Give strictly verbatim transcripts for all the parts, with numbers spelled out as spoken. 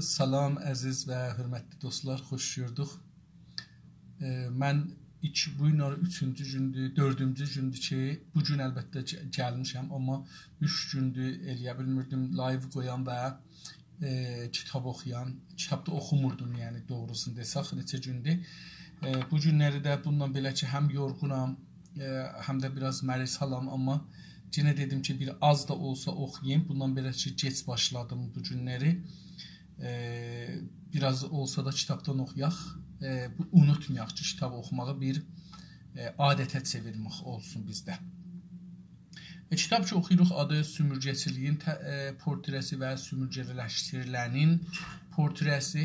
سلام، عزیز و حؤرمتلی دوستلار، خوش گؤردوک. ائ، من ایکی، بو گون اوچونجو گوندور، دؤردونجو گوندور کی، بو گون البته گ-، گلمیشم، آمما اوچ گوندور ائلیه بیلمیردیم لایو قویام و، ائ، کیتاب اوخویام. کیتاب دا اوخوموردوم، یعنی دوغروسونو دئسک، نئچه گوندور. ائ، بو گونلری ده بوندان بئله کی، هم یورغونام، ائ، هم ده بیر آز مریض حالام، آمما یئنه دئدیم کی، بیر آز دا اولسا اوخویاییم. بوندان بئله کی، گئج باشلادیم بو گونلری. ائ، بیر آز اولسا دا کیتابدان اوخویاق. ائ، بو، اونوتمایاق کی، کیتاب اوخوماغی بیر، ائ، عادته چئویرمک اولسون بیزده. ائ، کیتاب کی اوخویوروق، آدی سومورگه‌چیلیگین ته-، ائ، پورتره‌سی و سومورگه‌لشدیریلنین پورتره‌سی.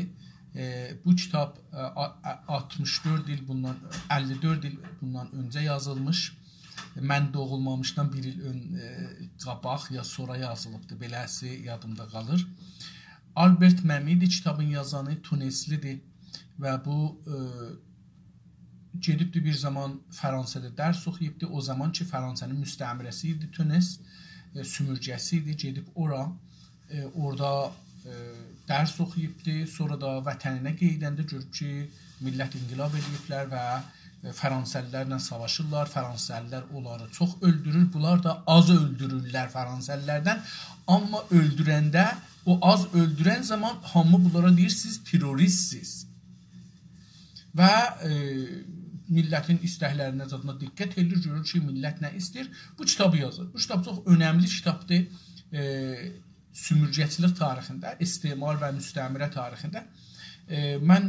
ائ، بو کیتاب، ائ، آ-، آ-، آلتمیش دؤرد ایل بوندان، اللی دؤرد ایل بوندان اؤنجه یازیلمیش. من دوغولمامیشدان بیر ایل اؤن، ائ، قاباق یا سونرا یازیلیبدی، بئله‌سی یادیمدا قالیر. آلبرت مئمی‌دی کیتابین یازانی، تونسلی‌دیر و بو، ائ، گئدیبدی بیر زامان فرانسه‌ده درس اوخویوبدو. او زامان کی، فرانسه‌نین مستعمره‌سی ایدی تونس، ائ، سومورگه‌سی ایدی. گئدیب اورا، ائ، اورادا، ائ، درس اوخویوبدو. سونرا دا وطنینه قئییدنده گؤروب کی، میللت انقلاب ائدیبلر و، ائ، فرانسه‌لی‌لرله ساواشیرلار. فرانسه‌لی‌لر اونلاری چوخ اؤلدورور. بونلار دا آز اؤلدورورلر فرانسه‌لی‌لردن. آمما اؤلدورنده، او آز اؤلدورن زامان هامی بونلارا دئییر: «سیز تروریستسیز.» و، ائ، میللتین ایستکلرینه، زادینا دقت ائدیر، گؤرور کی، میللت نه ایسته‌ییر. بو کیتابی یازیر. بو کیتاب چوخ اؤنملی کیتابدیر. ائ، سومورگه‌چیلیک تاریخینده، استعمار و مستعمره تاریخینده. ائ، من،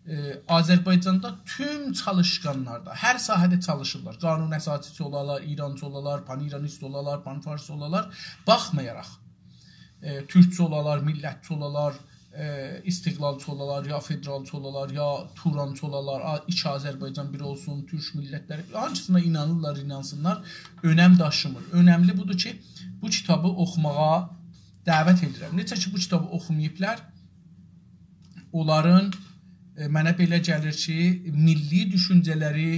ائ، آذربایجاندا توم چالیشقانلاردا، هر ساحه‌ده چالیشیرلار. قانون اساسی‌چی اولالار، ایرانچی اولالار، پان‌ایرانیست اولالار، پان‌فارس اولالار، باخمایاراق، ائ، تورکچو اولالار، میللتچی اولالار، ائ، استقلالچی اولالار، یا فدرالچی اولالار، یا تورانچی اولالار، آ-، ایکی آذربایجان بیر اولسون، تورک میللتلری، هانسیسینا اینانیرلار، اینانسینلار، اؤنم داشیمیر. اؤنملی بودور کی، بو کیتابی اوخوماغا دعوت ائدیرم. نئجه کی، بو کیتابی اوخوماییبلار، اونلارین، ائ، منه بئله گلیر کی، میللی دوشونجه‌لری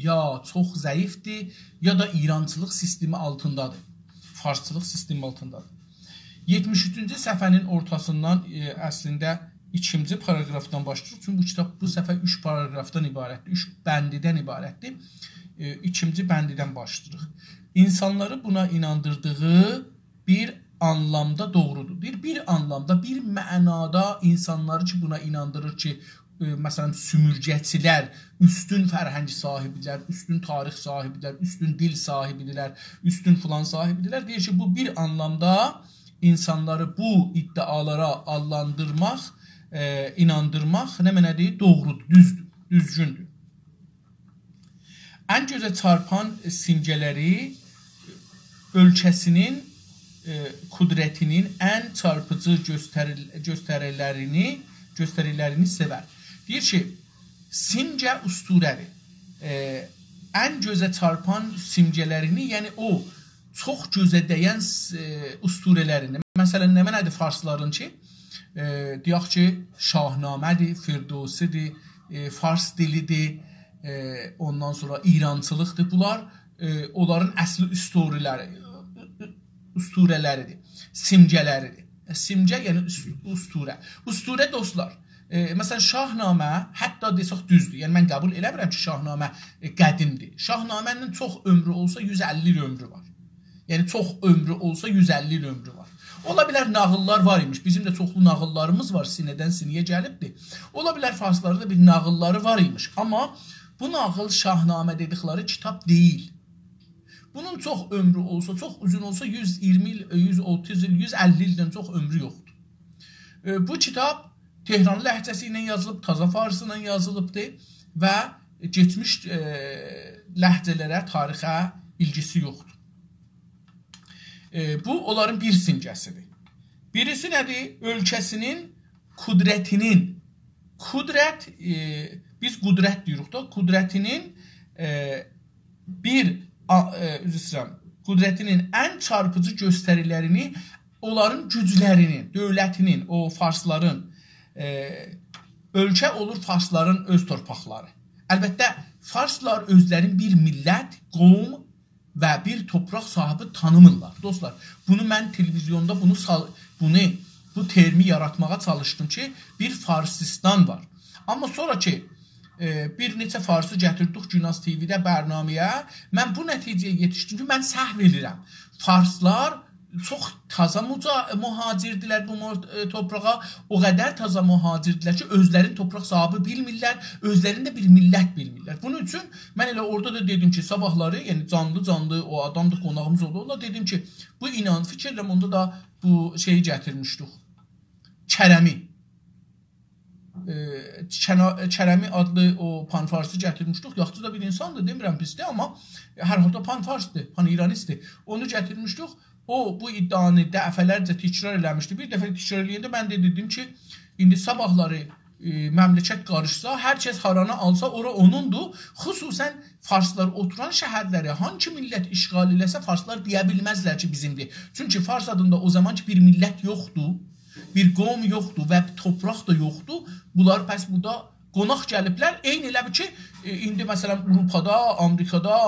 یا چوخ ضعیفدیر، یا دا ایرانچیلیق سیستمی آلتیندادیر. فارسچیلیق سیستمی آلتیندادیر. یئتمیش اوچونجو صفحه‌نین اورتاسیندان، ائ، اصلینده ایکینجی پاراگرافدان باشلاییریق. چونکی بو کیتاب، بو صفحه اوچ پاراگرافدان عبارتدیر، اوچ بندیدن عبارتدیر. ائ، ایکینجی بندیدن باشلاییریق. «İnsanları buna inandırdığı bir anlamda doğrudur.» دئییر، بیر آنلامدا، بیر معنادا اینسانلاری کی، بونا ایناندیریر کی، ائ، مثلا، سومورگه‌چی‌لر اوستون فرهنگ صاحیبی‌دیرلر، اوستون تاریخ صاحیبی‌دیرلر، اوستون دیل صاحیبی‌دیرلر، اوستون فلان صاحیبی‌دیرلر. دئییر کی، بو بیر آنلامدا اینسانلاری بو ادعالارا آللاندیرماق، ائ، ایناندیرماق نمنه‌دیر؟ دوغرودور، دوزدور، دوزگوندور. En göze çarpan simgeleri, ülkesinin, e, kudretinin en çarpıcı gösteril-, gösterilerini, gösterilerini sever. دئییر کی، سیمگه اسطوره‌دیر. ائ، en göze çarpan simgelerini، یعنی او چوخ گؤزه دَیَن، ائ، اسطوره‌لرینی. مثلا، نمنه‌دیر فارسلارین کی، ائ، دئیک کی، شاهنامه‌دیر، فردوسی‌دیر، ائ، فارس دیلی‌دیر، ائ، اوندان سونرا ایرانچیلیقدیر. بونلار، ائ، اونلارین اصلی اسطوره‌لری، اسطوره‌لری‌دیر، سیمگه‌لری‌دیر. ائ، سیمگه، یعنی اس-، اسطوره. اسطوره، دوستلار، ائ، مثلا، شاهنامه، حتی دئسک دوزدور. یعنی، من قبول ائله‌میرم کی، شاهنامه، ائ، قدیمدیر. شاهنامه‌نین چوخ عؤمرو اولسا، یوز اللی ایل عؤمرو وار. یعنی، چوخ عؤمرو اولسا، یوز اللی ایل عؤمرو وار. اولا بیلر، ناغیللار وار ایمیش. بیزیم ده چوخلو ناغیللاریمیز وار، سینه‌دن سینه‌یه گلیبدیر. اولا بیلر، فارسلارین دا بیر ناغیللاری وار ایمیش. آمما بو ناغیل شاهنامه دئدیکلری کیتاب دئییل. بونون چوخ عؤمرو اولسا، چوخ اوزون اولسا، یوز ایگیرمی ایل، یوز اوتوز ایل، یز اللی ایلدن چوخ عؤمرو یوخدور. ائ، بو کیتاب تهران لهجه‌سی ایله یازیلیب، تازا فارسی ایله یازیلیبدیر و کئچمیش، ائ، لهجه‌لره، تاریخه ایلگیسی یوخدور. ائ، بو، اونلارین بیر سیمگه‌سی‌دیر. بیریسی نه‌دیر؟ اؤلکه‌سینین قدرتینین، قدرت، ائ، بیز قدرت دئییریک دا، قدرتینین، ائ، بیر، آ، ائ، عذر ایسته‌ییرم، قدرتینین ان چارپیجی گؤستریلرینی، اونلارین گوجلرینین، دؤولتینین، او فارسلارین، ائ، اؤلکه اولور فارسلارین اؤز تورپاقلاری. البته، فارسلار اؤزلرین بیر میللت، قوم و بیر تورپاق صاحیبی تانیمیرلار. دوستلار، بونو من تلویزیوندا بونو سال-، بونو بو ترمی یاراتماغا چالیشدیم کی، بیر فارسیستان وار. آمما سونرا کی، ائ، بیر نئچه فارسی گتیردیک گوناز تی‌وی‌ده برنامه‌یه، من بو نتیجه‌یه یئتیشدیم کی، من سهو ائدیرم. فارسلار چوخ تازا مجا-، مهاجردیلر بو مور-، ائ، تورپاغا. او قدر تازا مهاجردیلر کی، اؤزلرینی تورپاق صاحیبی بیلمیرلر، اؤزلرینی ده بیر میللت بیلمیرلر. بونون اوچون من ائله اورادا دا دئدیم کی، صاباحلاری، یعنی جانلی-جانلی او آدام دا قوناغیمیز اولدو، اونا دئدیم کی، بو اینان فیکیرله اوندا دا بو شئیی گتیرمیشدیک. کرمی. ائ، کنا-، کرمی آدلی او پان‌فارسی گتیرمیشدیک. یاخشی دا بیر اینساندیر، دئمیرم پیسدیر، آمما هر حالدا پان‌فارسدیر، پان‌ایرانیستدیر. اونو گتیرمیشدیک. او، بو ادعانی دفعه‌لرجه تکرار ائله‌میشدی. بیر دفعه تکرار ائله‌ینده من ده دئدیم کی، ایندی صاباحلاری، ائ، مملکت قاریشسا، هر کس هارانی آلسا، اورا اونوندور. خصوصاً فارسلار اوتوران شهرلری هانسی میللت اشغال ائله‌سه، فارسلار دئیه بیلمزلر کی، بیزیمدیر. چونکی فارس آدیندا او زامان کی، بیر میللت یوخدور، بیر قوم یوخدور و تورپاق دا یوخدور. بونلار پس بورادا قوناق گلیبلر. عینی ائله بیل کی، ائ، ایندی مثلاً آوروپادا، آمریکادا،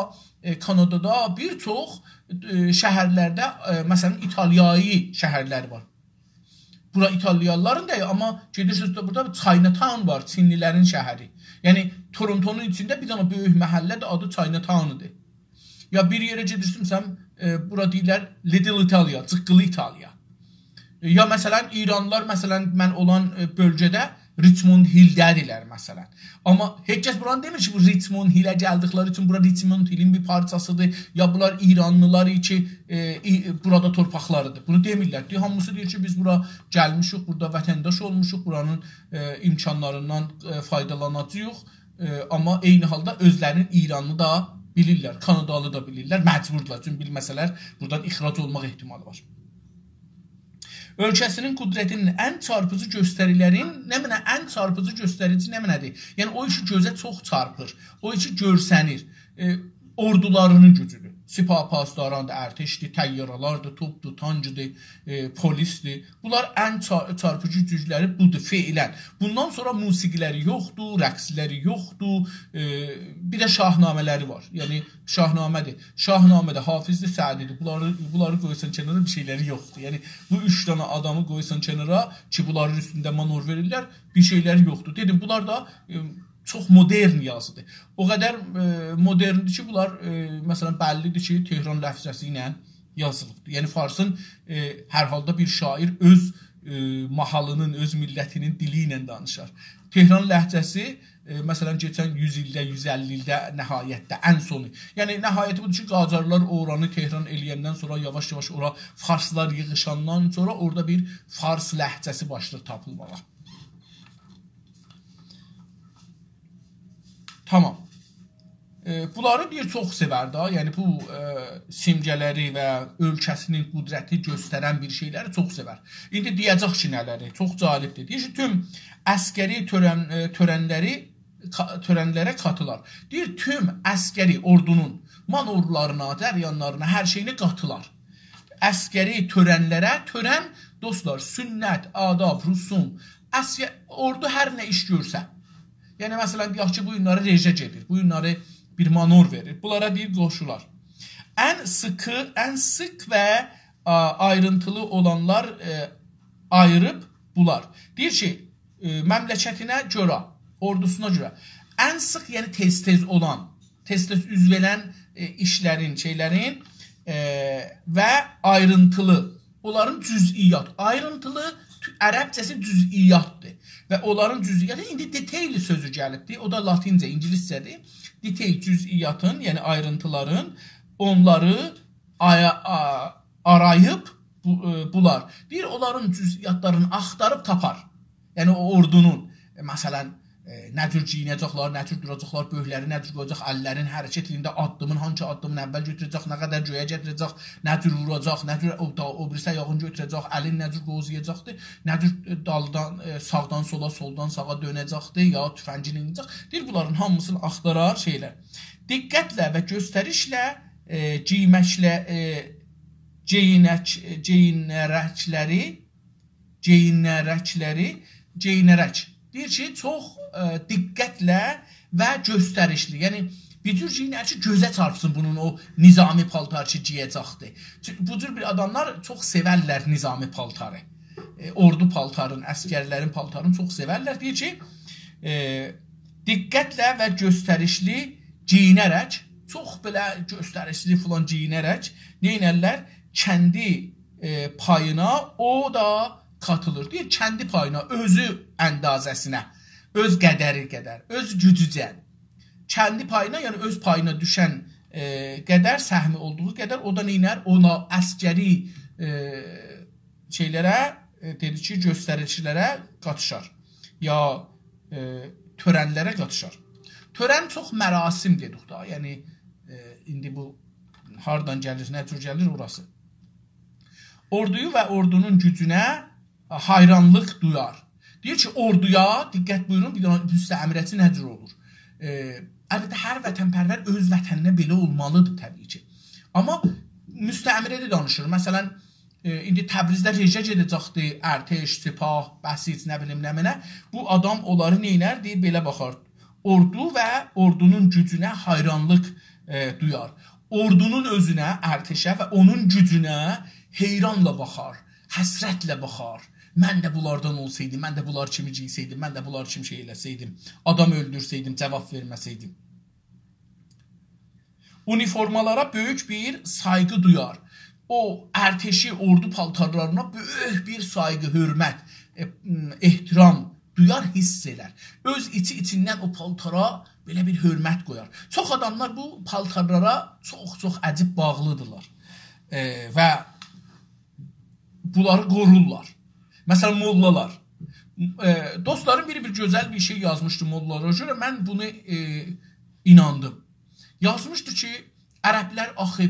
ائ، کانادادا بیر چوخ، ائ، شهرلرده، ائ، مثلاً ایتالیایی شهرلر وار. بورا ایتالیانلارین دئییل، آمما گئدیرسینیز ده بورادا بیر چایناتاون وار، چینلی‌لرین شهری. یعنی تورونتونون ایچینده بیر دنه بؤیوک محله ده آدی چایناتاون‌دیر. یا بیر یئره گئدیرسینیز، مثلاً، ائ، بورا دئییرلر Little Italy، جیققیلی ایتالیا. ائ، یا مثلاً ایرانلیلار، مثلاً من اولان، ائ، بؤلگه‌ده ریچموند هیلده‌دیرلر، مثلاً. آمما هئچ کس بورانی دئمیر کی، بو ریچموند هیله گلدیکلری اوچون بورا ریچموند هیلین بیر پارچاسیدیر، یا بونلار ایرانلیلار کی، ائ، ای-، بورادا تورپاقلاریدیر. بونو دئمیرلر. دئییر، هامیسی دئییر کی، بیز بورا گلمیشیک، بورادا وطنداش اولموشوق، بورانین، ائ، امکانلاریندان، ائ، فایدالاناجاغیق. ائ، آمما عینی حالدا اؤزلرینین ایرانلی دا بیلیرلر، کانادالی دا بیلیرلر، مجبوردولار. چونکی بیلمه‌سه‌لر بورادان اخراج اولماق احتمالی وار. اؤلکه‌سینین قدرتینین ان چارپیجی گؤستریلرین، نمنه، ان چارپیجی گؤستریجی نمنه‌دیر؟ یعنی او ایشی گؤزه چوخ چارپیر، او ایشی گؤرسنیر. ائ، اوردولارینین گوجودور. سپاه پاسداراندیر، ارتشدیر، طیاره‌لردیر، توپدور، تانکدیر، ائ، پلیسدیر. بونلار ان چا-، چارپیجی گوجلری بودور فعلاً. بوندان سونرا موسیقی‌لری یوخدور، رقص‌لری یوخدور، ائ، بیر ده شاهنامه‌لری وار. یعنی شاهنامه‌دیر. شاهنامه‌دیر، حافظدیر، سعدی‌دیر. بونلاری، بونلاری قویسان کنارا، بیر شئی‌لری یوخدور. یعنی بو اوچ دنه آدامی قویسان کنارا کی، بونلارین اوستونده مانور وئریرلر، بیر شئی‌لری یوخدور. دئدیم، بونلار دا، ائ، چوخ مدرن یازیدیر. او قدر، ائ، مدرندیر کی، بونلار، ائ، مثلاً بللیدیر کی، تهران لهجه‌سی ایله یازیلیبدیر. یعنی فارسین، ائ، هر حالدا بیر شاعیر اؤز، ائ، ماحالینین، اؤز میللتینین دیلی ایله دانیشار. تهران لهجه‌سی، ائ، مثلاً کئچن یوز ایلده، یوز اللی ایلده نهایتده، ان سونو. یعنی نهایتی بودور کی، قاجارلار اورانی تهران ائله‌یندن سونرا یاواش-یاواش اورا فارسلار ییغیشاندان سونرا اورادا بیر فارس لهجه‌سی باشلاییر تاپیلماغا. تامام. ائ، بونلاری بیر چوخ سئور ده، یعنی بو، ائ، سیمگه‌لری و اؤلکه‌سینین قدرتی گؤسترن بیر شئی‌لری چوخ سئور. ایندی دئیه‌جک کی، نه‌لری، چوخ جالبدیر. دئییر کی، توم عسکری تؤرن، ائ، تؤرنلری، کا-، تؤرنلره قاتیلار. دئییر، توم عسکری اوردونون مانورلارینا، جریانلارینا، هر شئیینه قاتیلار. عسکری تؤرنلره، تؤرن، دوستلار، سنت، آداب، رسوم، عسکر، اوردو هر نه ایش گؤرسه. یعنی، مثلاً، دئیک کی، بو گونلری رژه گئدیر، بو گونلری بیر مانور وئریر. بونلارا دئییر، قوشولار. ان سیخی، ان سیخ و، آ، آیرینتیلی اولانلار، ائ، آییریب بونلار. دئییر کی، ائ، مملکتینه گؤره، اوردوسونا گؤره ان سیخ، یعنی تئز-تئز اولان، تئز-تئز اوز وئرن، ائ، ایشلرین، شئیلرین، ائ، و آیرینتیلی، اونلارین جزئیات، آیرینتیلی، تو-، عربجه‌سی جزئیاتدیر. و اونلارین جزئیاتی، ایندی detail سؤزو گلیبدیر، او دا لاتینجه، اینگیلیسجه‌دیر. Detail، جزئیاتین، یعنی آیرینتیلارین، اونلاری آیا-، آ-، آراییب بو-، ائ، بونلار. دئییر، اونلارین جزئیاتلارینی آختاریب تاپار. یعنی او اوردونون، ائ، مثلاً، ائ، نه جور گئیینه‌جکلر، نه جور دوراجاقلار، بؤرکلری نه جور قویاجاق، اللرین حرکتینده آددیمین، هانسی آددیمین اول گؤتوره‌جک، نه قدر گؤیه گتیره‌جک، نه جور ووراجاق، نه جور او دا، او بیریسی آیاغینی گؤتوره‌جک، الین نه جور قووزایاجاقدیر، نه جور، ائ، دالدان، ائ، ساغدان سولا، سولدان ساغا دؤنه‌جکدیر، یا توفنگینی ایندیره‌جک. دئییر، بونلارین هامیسینی آختارار شئیلر. دقتله و گؤستریشله، ائ، گئیمکله، ائ، گئیینک-، گئیینرکلری، گئیینرکلری، گئیینرک. دئییر کی، چوخ، ائ، دقتله و گؤستریشلی. یعنی، بیر جور گئیینر کی، گؤزه چارپسین بونون او نظامی پالتار کی، گئیه‌جکدیر. چون-، بو جور بیر آداملار چوخ سئورلر نظامی پالتاری. ائ، اوردو پالتارین، عسگرلرین پالتارینی چوخ سئورلر. دئییر کی، ائ، دقتله و گؤستریشلی گئیینه‌رک، چوخ بئله گؤستریشلی فلان گئیینه‌رک نئینرلر؟ کندی، ائ، پایینا او دا قاتیلیر. دئییر، کندی پایینا، اؤزو اندازه‌سینه، اؤز قدری قدر، اؤز گوجوجن. کندی پایینا، یعنی اؤز پایینا دوشن، ائ، قدر، سهمی اولدوغو قدر، او دا نئینر؟ اونا عسگری، ائ، شئیلره، ائ، دئدی کی، گؤستریشلره قاتیشار. یا، ائ، تؤرنلره قاتیشار. تؤرن چوخ مراسم دئدیک دا، یعنی، ائ، ایندی بو هاردان گلیر، نه جور گلیر اوراسی. اوردویو و اوردونون گوجونه حیرانلیق دویار. دئییر کی، اوردویا، دقت بویورون، بیر دنه مستعمره‌چی نه جور اولور؟ ائ، البته، هر وطن‌پرور اؤز وطنینه بئله اولمالیدیر، طبیعی کی. آمما مستعمره‌ده دانیشیر. مثلا، ائ، ایندی تبریزده رژه گئده‌جکدی، ارتش، سپاه، بسیج، نه بیلیم، نمنه. بو آدام اونلاری نئینر؟ دئییر، بئله باخار. اوردو و اوردونون گوجونه حیرانلیق، ائ، دویار. اوردونون اؤزونه، ارتشه و اونون گوجونه حیرانلا باخار، حسرتله باخار. «من ده بونلاردان اولسایدیم، من ده بونلار کیمی گئیسه‌یدیم، من ده بونلار کیمی شئی ائله‌سه‌یدیم، آدام اؤلدورسه‌یدیم، جاواب وئرمه‌سه‌یدیم.» اونیفورمالارا بؤیوک بیر سایغی دویار. او ارتشی، اوردو پالتارلارینا بؤیوک بیر سایغی، حؤرمت، ائ، م، احترام دویار، حیس ائلر. اؤز ایچی ایچیندن او پالتارا بئله بیر حؤرمت قویار. چوخ آداملار بو پالتارلارا چوخ چوخ عجیب باغلیدیرلار. ائ، و بونلاری قورورلار. مثلا، موللالار. ائ، دوستلارین بیری بیر گؤزل بیر شئی یازمیشدی موللالارا گؤره، من بونو، ائ، ایناندیم. یازمیشدی کی، عربلر آخی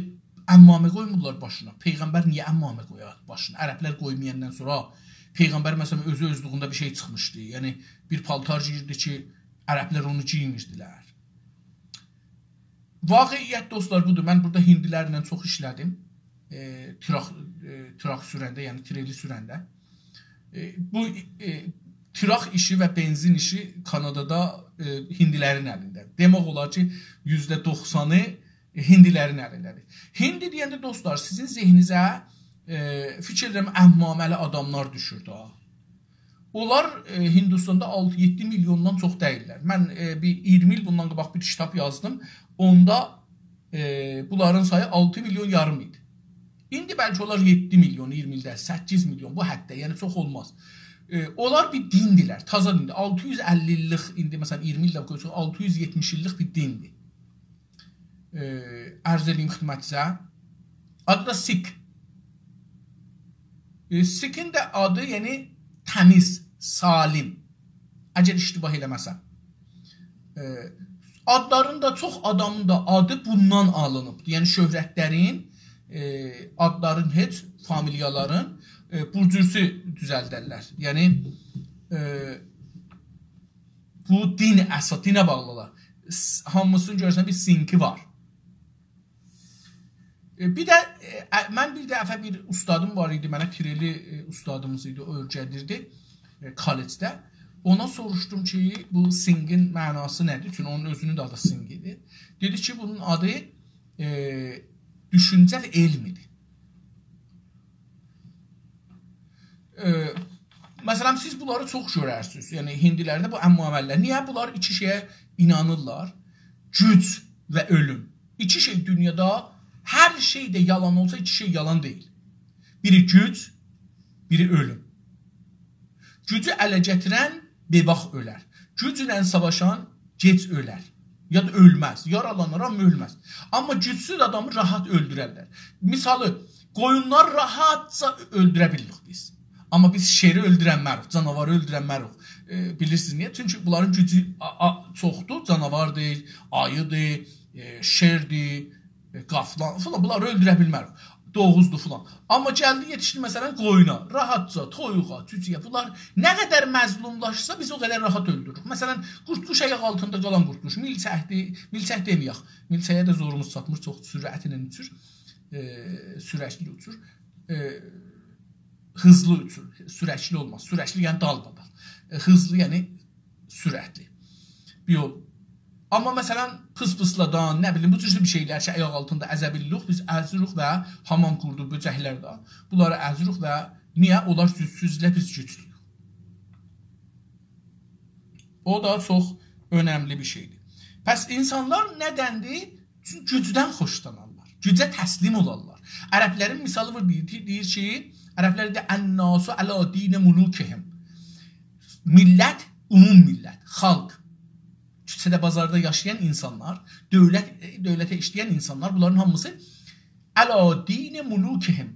عمامه قویمورلار باشینا. پیغمبر نییه عمامه قویار باشینا؟ عربلر قویمایاندان سونرا پیغمبر، مثلا، اؤزو اؤزلویونده بیر شئی چیخمیشدی. یعنی، بیر پالتار گئییردی کی، عربلر اونو گئیمیردیلر. واقعیت، دوستلار، بودور. من بورادا هیندیلرله چوخ ایشله‌دیم. ائ، تراک، ائ، تراک سورنده، یعنی تریلی سورنده. ائ، بو، ائ، تراک ایشی و بنزین ایشی کانادادا، ائ، هیندیلرین الینده. دئمک اولار کی، یوزده دوخسانی هیندیلرین الینده‌دیر. هیندی دئینده، دوستلار، سیزین ذهنینیزه، ائ، فیکیر ائدیرم، عمامه‌لی آداملار دوشور دا. اونلار، ائ، هیندوستاندا آلتی-یئددی میلیوندان چوخ دئییللر. من، ائ، بیر اییرمی ایل بوندان قاباق بیر کیتاب یازدیم. اوندا، ائ، بونلارین سایی آلتی میلیون یاریم ایدی. ایندی بلکه اولار یئددی میلیون، اییرمی ایلده سککیز میلیون، بو حدده، یعنی چوخ اولماز. ائ، اونلار بیر دیندیلر، تازا دیندیر. آلتی یوز اللی ایللیک، ایندی مثلا اییرمی ایل ده قویساق، آلتی یوز یئتمیش ایللیک بیر دیندیر. ائ، عرض ائله‌ییم خدمتینیزه. آدی دا سیک. ائ، سیکین ده آدی، یعنی تمیز، سالم. اگر اشتباه ائله‌مه‌سم. ائ، آدلارین دا، چوخ آدامین دا آدی بوندان آلینیبدیر. یعنی شهرتلرین، ائ، آدلارین هئچ، فامیلیالارین، ائ، بو جورسو دوزلدرلر. یعنی، ائ، بو دین اساس، دینه باغلیلار. س-، هامیسینین گؤرورسن بیر سینکی وار. ائ، بیر ده، ائ، من بیر دفعه بیر اوستادیم وار ایدی، منه تریلی، ائ، اوستادیمیز ایدی، او اؤیره‌دیردی، ائ، کالجده. اونا سوروشدوم کی، بو سینگین معناسی نه‌دیر؟ چونکی اونون اؤزونون ده آدی سینگ ایدی. دئدی کی، بونون آدی، ائ، دوشونجه و علم ایدی. ائ، مثلا، سیز بونلاری چوخ گؤررسینیز. یعنی، هیندیلرده بو عمامه‌لیلر. نییه؟ بونلار ایکی شئیه اینانیرلار. گوج و اؤلوم. ایکی شئی دونیادا، هر شئی ده یالان اولسا، ایکی شئی یالان دئییل. بیری گوج، بیری اؤلوم. گوجو اله گتیرن بئباخ اؤلر. گوجله ساواشان گئج اؤلر. یا دا اؤلمز. یارالانار، آمما اؤلمز. آمما گوجسوز آدامی راحت اؤلدوررلر. مثالی، قویونلاری راحتجا اؤلدوره بیلیریک بیز. آمما بیز شئری اؤلدورنمه‌ریک، جاناواری اؤلدورنمه‌ریک. ائ، بیلیرسینیز نییه؟ چونکی بونلارین گوجو آ-، آ-، چوخدور، جاناواردیر، آییدیر، ائ، شئردیر، ائ، قافلان، فلان، بونلاری اؤلدوره بیلمه‌ریک. دوغوزدور فلان. آمما گلدی، یئتیشدی، مثلا، قویونا، راحتجا، تویوغا، جوجویه. بونلار نه قدر مظلوملاشسا، بیز او قدر راحت اؤلدوروروک. مثلا، قورد-قوش، آیاق آلتیندا قالان قورد-قوش، میلچکدیر، میلچک دئمه‌یک. میلچه‌یه ده زوروموز چاتمیر، چوخ سرعتله اوچور، ائ، سرعتلی اوچور. ائ، هیزلی اوچور، سرعتلی اولماز. سرعتلی، یعنی دالبادال. ائ، هیزلی، یعنی سرعتلی. بیر یول. آمما، مثلا، پیس‌پیسلادان، نه بیلیم، بو جور بیر شئیلر کی، آیاق آلتیندا ازه بیلیریک، بیز ازیریک و هامان قوردو، بؤجکلر ده. بونلاری ازیریک و نییه؟ اونلار گوجسوزلر، بیز گوجلویوک. او دا چوخ اؤنملی بیر شئیدیر. پس اینسانلار ندندیر؟ چونکی گوجدن خوشلانارلار. گوجه تسلیم اولارلار. عربلرین مثالی وار، دئییر، دئییر کی، عربلر دئییر: «الناس علی دین ملوکهم.» میللت، عموم میللت، خالق، کوچه‌ده، بازاردا یاشایان اینسانلار، دؤولت، دؤولته ایشله‌ین اینسانلار، بونلارین هامیسی «علی دین ملوکهم»،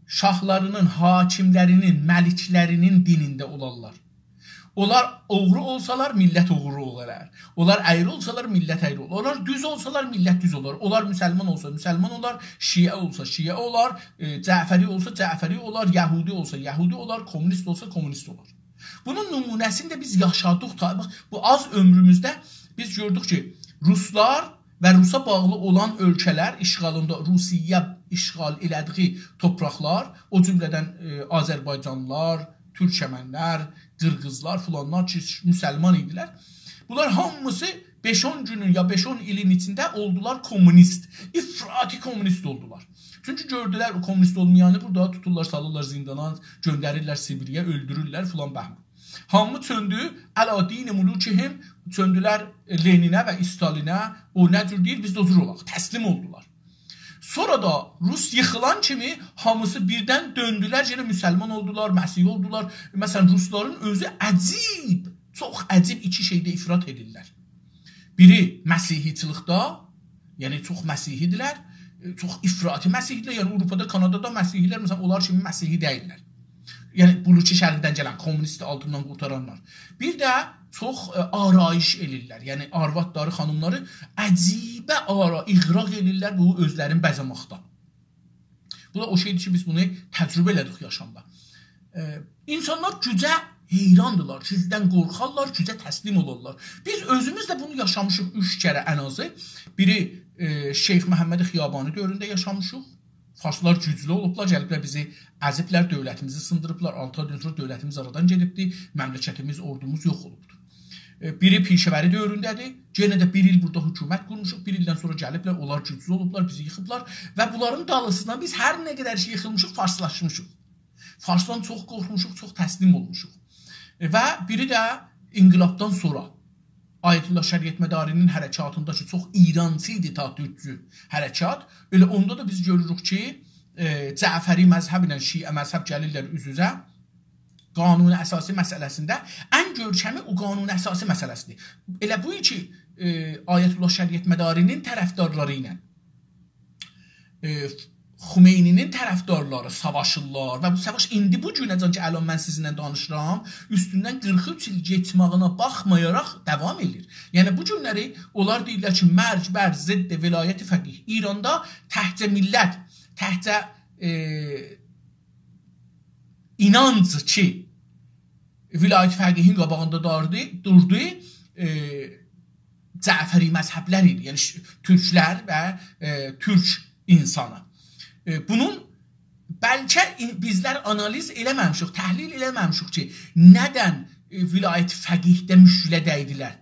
شاهلارینین، حاکملرینین، ملکلرینین دینینده اولارلار. اونلار اوغرو اولسالار، میللت اوغرو اولار. اونلار اَیری اولسالار، میللت اَیری اولار. اونلار دوز اولسالار، میللت دوز اولار. اونلار مسلمان اولسا، مسلمان اولار. شیعه اولسا، شیعه اولار. ائ، جعفری اولسا، جعفری اولار. یهودی اولسا، یهودی اولار. کمونیست اولسا، کمونیست اولار. بونون نمونه‌سینی ده بیز یاشادیق. تا-، باخ، بو آز عؤمروموزده بیز گؤردوک کی، روسلار و روسا باغلی اولان اؤلکه‌لر، اشغالیندا، روسیه اشغال ائله‌دیگی تورپاقلار، او جمله‌دن، ائ، آذربایجانلیلار، تورکمنلر، قیرغیزلار فلانلار کی، مسلمان ایدیلر. بونلار هامیسی بئش-اون گونون یا بئش-اون ایلین ایچینده اولدولار کمونیست. افراطی کمونیست اولدولار. چونکی گؤردولر، او کمونیست اولمایانی بورادا توتورلار، سالیرلار زیندانا، گؤندریرلر سیبیریه، اؤلدورورلر فلان بهمان. هامی چؤندو، «علی دین ملوکهم»، چؤندولر لنینه و استالینه، او نه جور دئییر، بیز ده او جور اولاق. تسلیم اولدولار. سونرا دا روس ییخیلان کیمی هامیسی بیردن دؤندولر، یئنه مسلمان اولدولار، مسیحی اولدولار. مثلا، روسلارین اؤزو عجیب، چوخ عجیب ایکی شئیده افراط ائدیرلر. بیری مسیحیچیلیکده، یعنی چوخ مسیحی‌دیرلر، ائ، چوخ افراطی مسیحی‌دیرلر. یعنی آوروپادا، کانادادا مسیحی‌لر، مثلا، اونلار کیمی مسیحی دئییللر. یعنی بلوک شرقدن گلن، کمونیستی آلتیندان قورتارانلار. بیر ده چوخ، ائ، آرایش ائله‌ییرلر. یعنی آروادلاری، خانیملاری عجیبه آرا-، اغراق ائله‌ییرلر بو اؤزلرینی بزه‌مکده. بو دا او شئیدیر کی، بیز بونو تجربه ائله‌دیک یاشامدا. ائ، اینسانلار گوجه حیراندیلار، گوجدن قورخارلار، گوجه تسلیم اولارلار. بیز اؤزوموز ده بونو یاشامیشیق اوچ کره ان آزی. بیری، ائ، شیخ محمد خیابانی دؤورونده یاشامیشیق. فارسلار گوجلو اولوبلار، گلیبلر بیزی ازیبلر، دؤولتیمیزی سیندیریبلار. آلتی آیدان سونرا دؤولتیمیز آرادان گئدیبدی، مملکتیمیز، اوردوموز یوخ اولوبدو. ائ، بیری پیشه‌وری دؤورونده‌دیر. یئنه ده بیر ایل بورادا حکومت قورموشوق، بیر ایلدن سونرا گلیبلر، اونلار گوجلو اولوبلار، بیزی ییخیبلار و بونلارین دالیسیندان بیز هر نه قدر کی ییخیلمیشیق، فارسلاشمیشیق. فارسدان چوخ قورخموشوق، چوخ تسلیم اولموشوق. ائ، و بیری ده انقلابدان سونرا آیت‌الله شریعتمداری‌نین حرکاتیندا کی، چوخ ایرانچی ایدی تا تورکچو حرکات. ائله اوندا دا بیز گؤروروک کی، ائ، جعفری مذهب ایله شیعه مذهب گلیرلر اوز-اوزه. قانون اساسی مسئله‌سینده ان گؤرکمی او قانون اساسی مسئله‌سیدیر. ائله بو کی، ائ، آیت‌الله شریعتمداری‌نین طرفدارلاری ایله، ائ، خمینی‌نین طرفدارلاری ساواشیرلار و بو ساواش ایندی بو گونه‌جن کی، الان من سیزینله دانیشیرام، اوستوندن قیرخ اوچ ایل گئچمه‌یینه باخمایاراق داوام ائدیر. یعنی بو گونلری اونلار دئییرلر کی، مرگ بر ضد ولایت فقیه. ایراندا تکجه میللت، تکجه، ائ، اینانج کی، ولایت فقیهین قاباغیندا داردی، دوردو، ائ، جعفری مذهبلر ایدی، یعنی ش-، تورکلر و، ائ، تورک اینسانی. ائ، بونون بلکه این-، بیزلر آنالیز ائله‌مه‌میشیک، تحلیل ائله‌مه‌میشیک کی، ندن، ائ، ولایت فقیهده مشکله دیدیلر.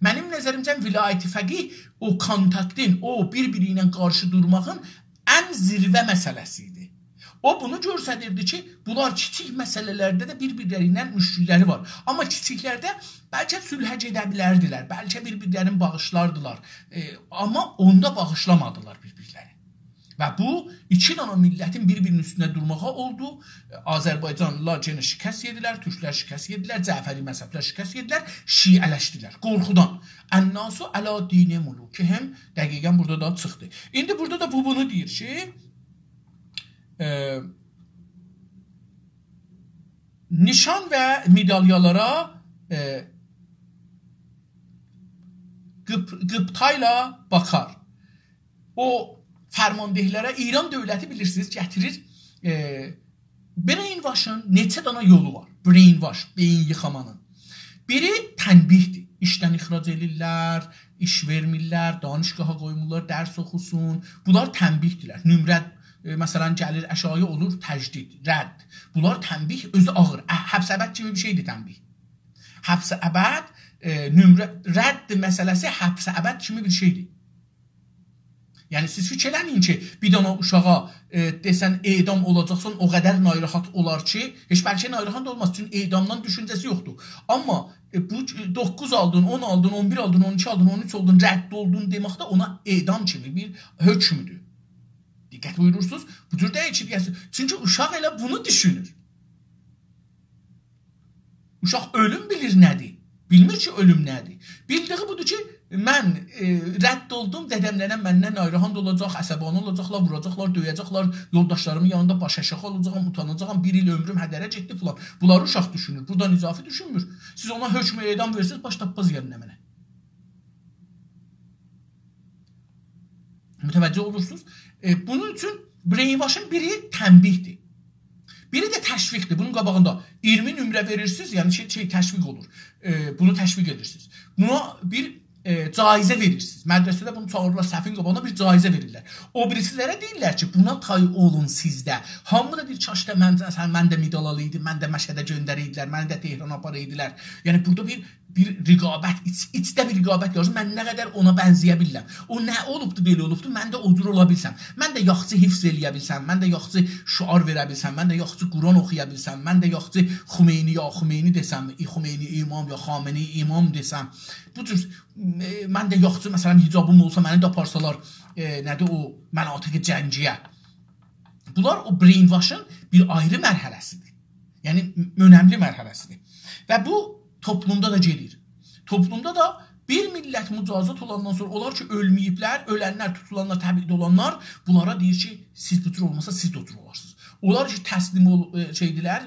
منیم نظریمجه ولایت فقیه او کونتاکتین، او بیر-بیری ایله قارشی دورماغین ان زیروه مسئله‌سی ایدی. او بونو گؤستریردی کی، بونلار کیچیک مسئله‌لرده ده بیر-بیرلری ایله مشکللری وار. آمما کیچیکلرده بلکه صلحه گئده بیلردیلر، بلکه بیر-بیرلرینی باغیشلاردیلار. ائ، آمما اوندا باغیشلامادیلار بیر-بیرلرینی. و بو، ایکی دنه میللتین بیر-بیرینین اوستونده دورماغا اولدو. آذربایجانلیلار یئنه شکست یئدیلر، تورکلر شکست یئدیلر، جعفری مذهبلر شکست یئدیلر، شیعه‌لشدیلر. قورخودان. «الناس علی دین ملوکهم» دقیقا بورادا دا چیخدی. ایندی بورادا دا بو بونو دئییر کی، ائ، نشان و مدالیالارا، ائ، غیب-، غیبطه‌یله باخار. او فرماندهلره ایران دؤولتی، بیلیرسینیز، گتیریر، ائ، brainwash-ین نئچه دانا یولو وار. Brainwash، بئیین ییخامانین. بیری تنبیه‌دیر. ایشدن اخراج ائدیرلر، ایش وئرمیرلر، دانشگاها قویمورلار درس اوخوسون. بونلار تنبیه‌دیرلر. نمره، ائ، مثلا، گلیر آشاغی، اولور تجدید، رد. بونلار تنبیه، اؤزو آغیر. اه، حبس ابد کیمی بیر شئیدیر تنبیه. حبس ابد، ائ، نمره، رد مسئله‌سی حبس ابد کیمی بیر شئیدیر. یعنی، سیز فیکیر ائله‌مه‌یین کی، بیر دنه اوشاغا، ائ، دئسن، اعدام اولاجاقسان، او قدر ناراحت اولار کی، هئچ بلکه ناراحت اولماز، چونکی اعدامدان دوشونجه‌سی یوخدور. آمما، ائ، بو، ائ، دوققوز آلدین، اون آلدین، اون بیر آلدین، اون ایکی آلدین، اون اوچ آلدین، رد اولدون دئمک ده اونا اعدام کیمی بیر حکمدور. دقت بویورورسونوز؟ بو جور دئییل کی، دئیه‌سیز. چونکی اوشاق ائله بونو دوشونور. اوشاق اؤلوم بیلیر نه‌دیر. بیلمیر کی، اؤلوم نه‌دیر. بیلدیگی بودور کی، من، ائ، رد اولدوم، دده‌م ننه‌م مندن ناراحت اولاجاق، عصبانی اولاجاقلار، ووراجاقلار، دؤیه‌جکلر، یولداشلاریمین یانیندا باش آشاغی اولاجاغام، اوتاناجاغام، بیر ایل عؤمروم هدره گئتدی فلان. بونلاری اوشاق دوشونور. بورادان اضافی دوشونمور. سیز اونا حکم اعدام وئرسه‌نیز، باش تاپماز یعنی نمنه. متوجه اولورسونوز؟ ائ، بونون اوچون brainwashین بیری تنبیه‌دیر. بیری ده تشویق‌دیر. بونون قاباغیندا اییرمی نمره وئریرسینیز، یعنی شئی، شئی تشویق اولور. ائ، بونو تشویق ائدیرسینیز. بونا بیر، ائ، جایزه وئریرسینیز. مدرسه‌ده بونو چاغیریرلار، صفین قاباغینا بیر جایزه وئریرلر. او بیریسی‌لره دئییرلر کی، بونا تای اولون سیز ده. هامی دا دئییر، «کاش دا من، سن، من ده مدال آلایدیم، من ده مشهده گؤندره‌یدیلر، منی ده تهرانا آپارایدیلار.» یعنی بورادا بیر بیر رقابت، ایچ، ایچده بیر رقابت یارانیر. من نه قدر اونا بنزه‌یه بیلیرم. او نه اولوبدو، بئله اولوبدو، من ده او جور اولا بیلسم. من ده یاخشی حفظ ائله‌یه بیلسم، من ده یاخشی شعار وئره بیلسم، من ده یاخشی قرآن اوخویا بیلسم، من ده یاخشی خمینی یا خمینی دئسم، ای خمینی امام یا خامنه‌ای امام دئسم. بو جور، ائ، من ده یاخشی، مثلا، حجابیم اولسا، منی ده آپارسالار، ائ، نه‌دیر او، مناطق جنگی‌یه. بونلار او brainwashین بیر آیری مرحله‌سی‌دیر. یعنی، اؤنملی مرحله‌سی‌دیر. و بو توپلومدا دا گئدیر. توپلومدا دا بیر میللت مجازات اولاندان سونرا، اونلار کی، اؤلمه‌ییبلر، اؤلنلر، توتولانلار، تبعید اولانلار، بونلارا دئییر کی، سیز بو جور اولماسا، سیز ده او جور اولارسینیز. اونلار کی، تسلیم اول-، ائ، شئی‌دیلر،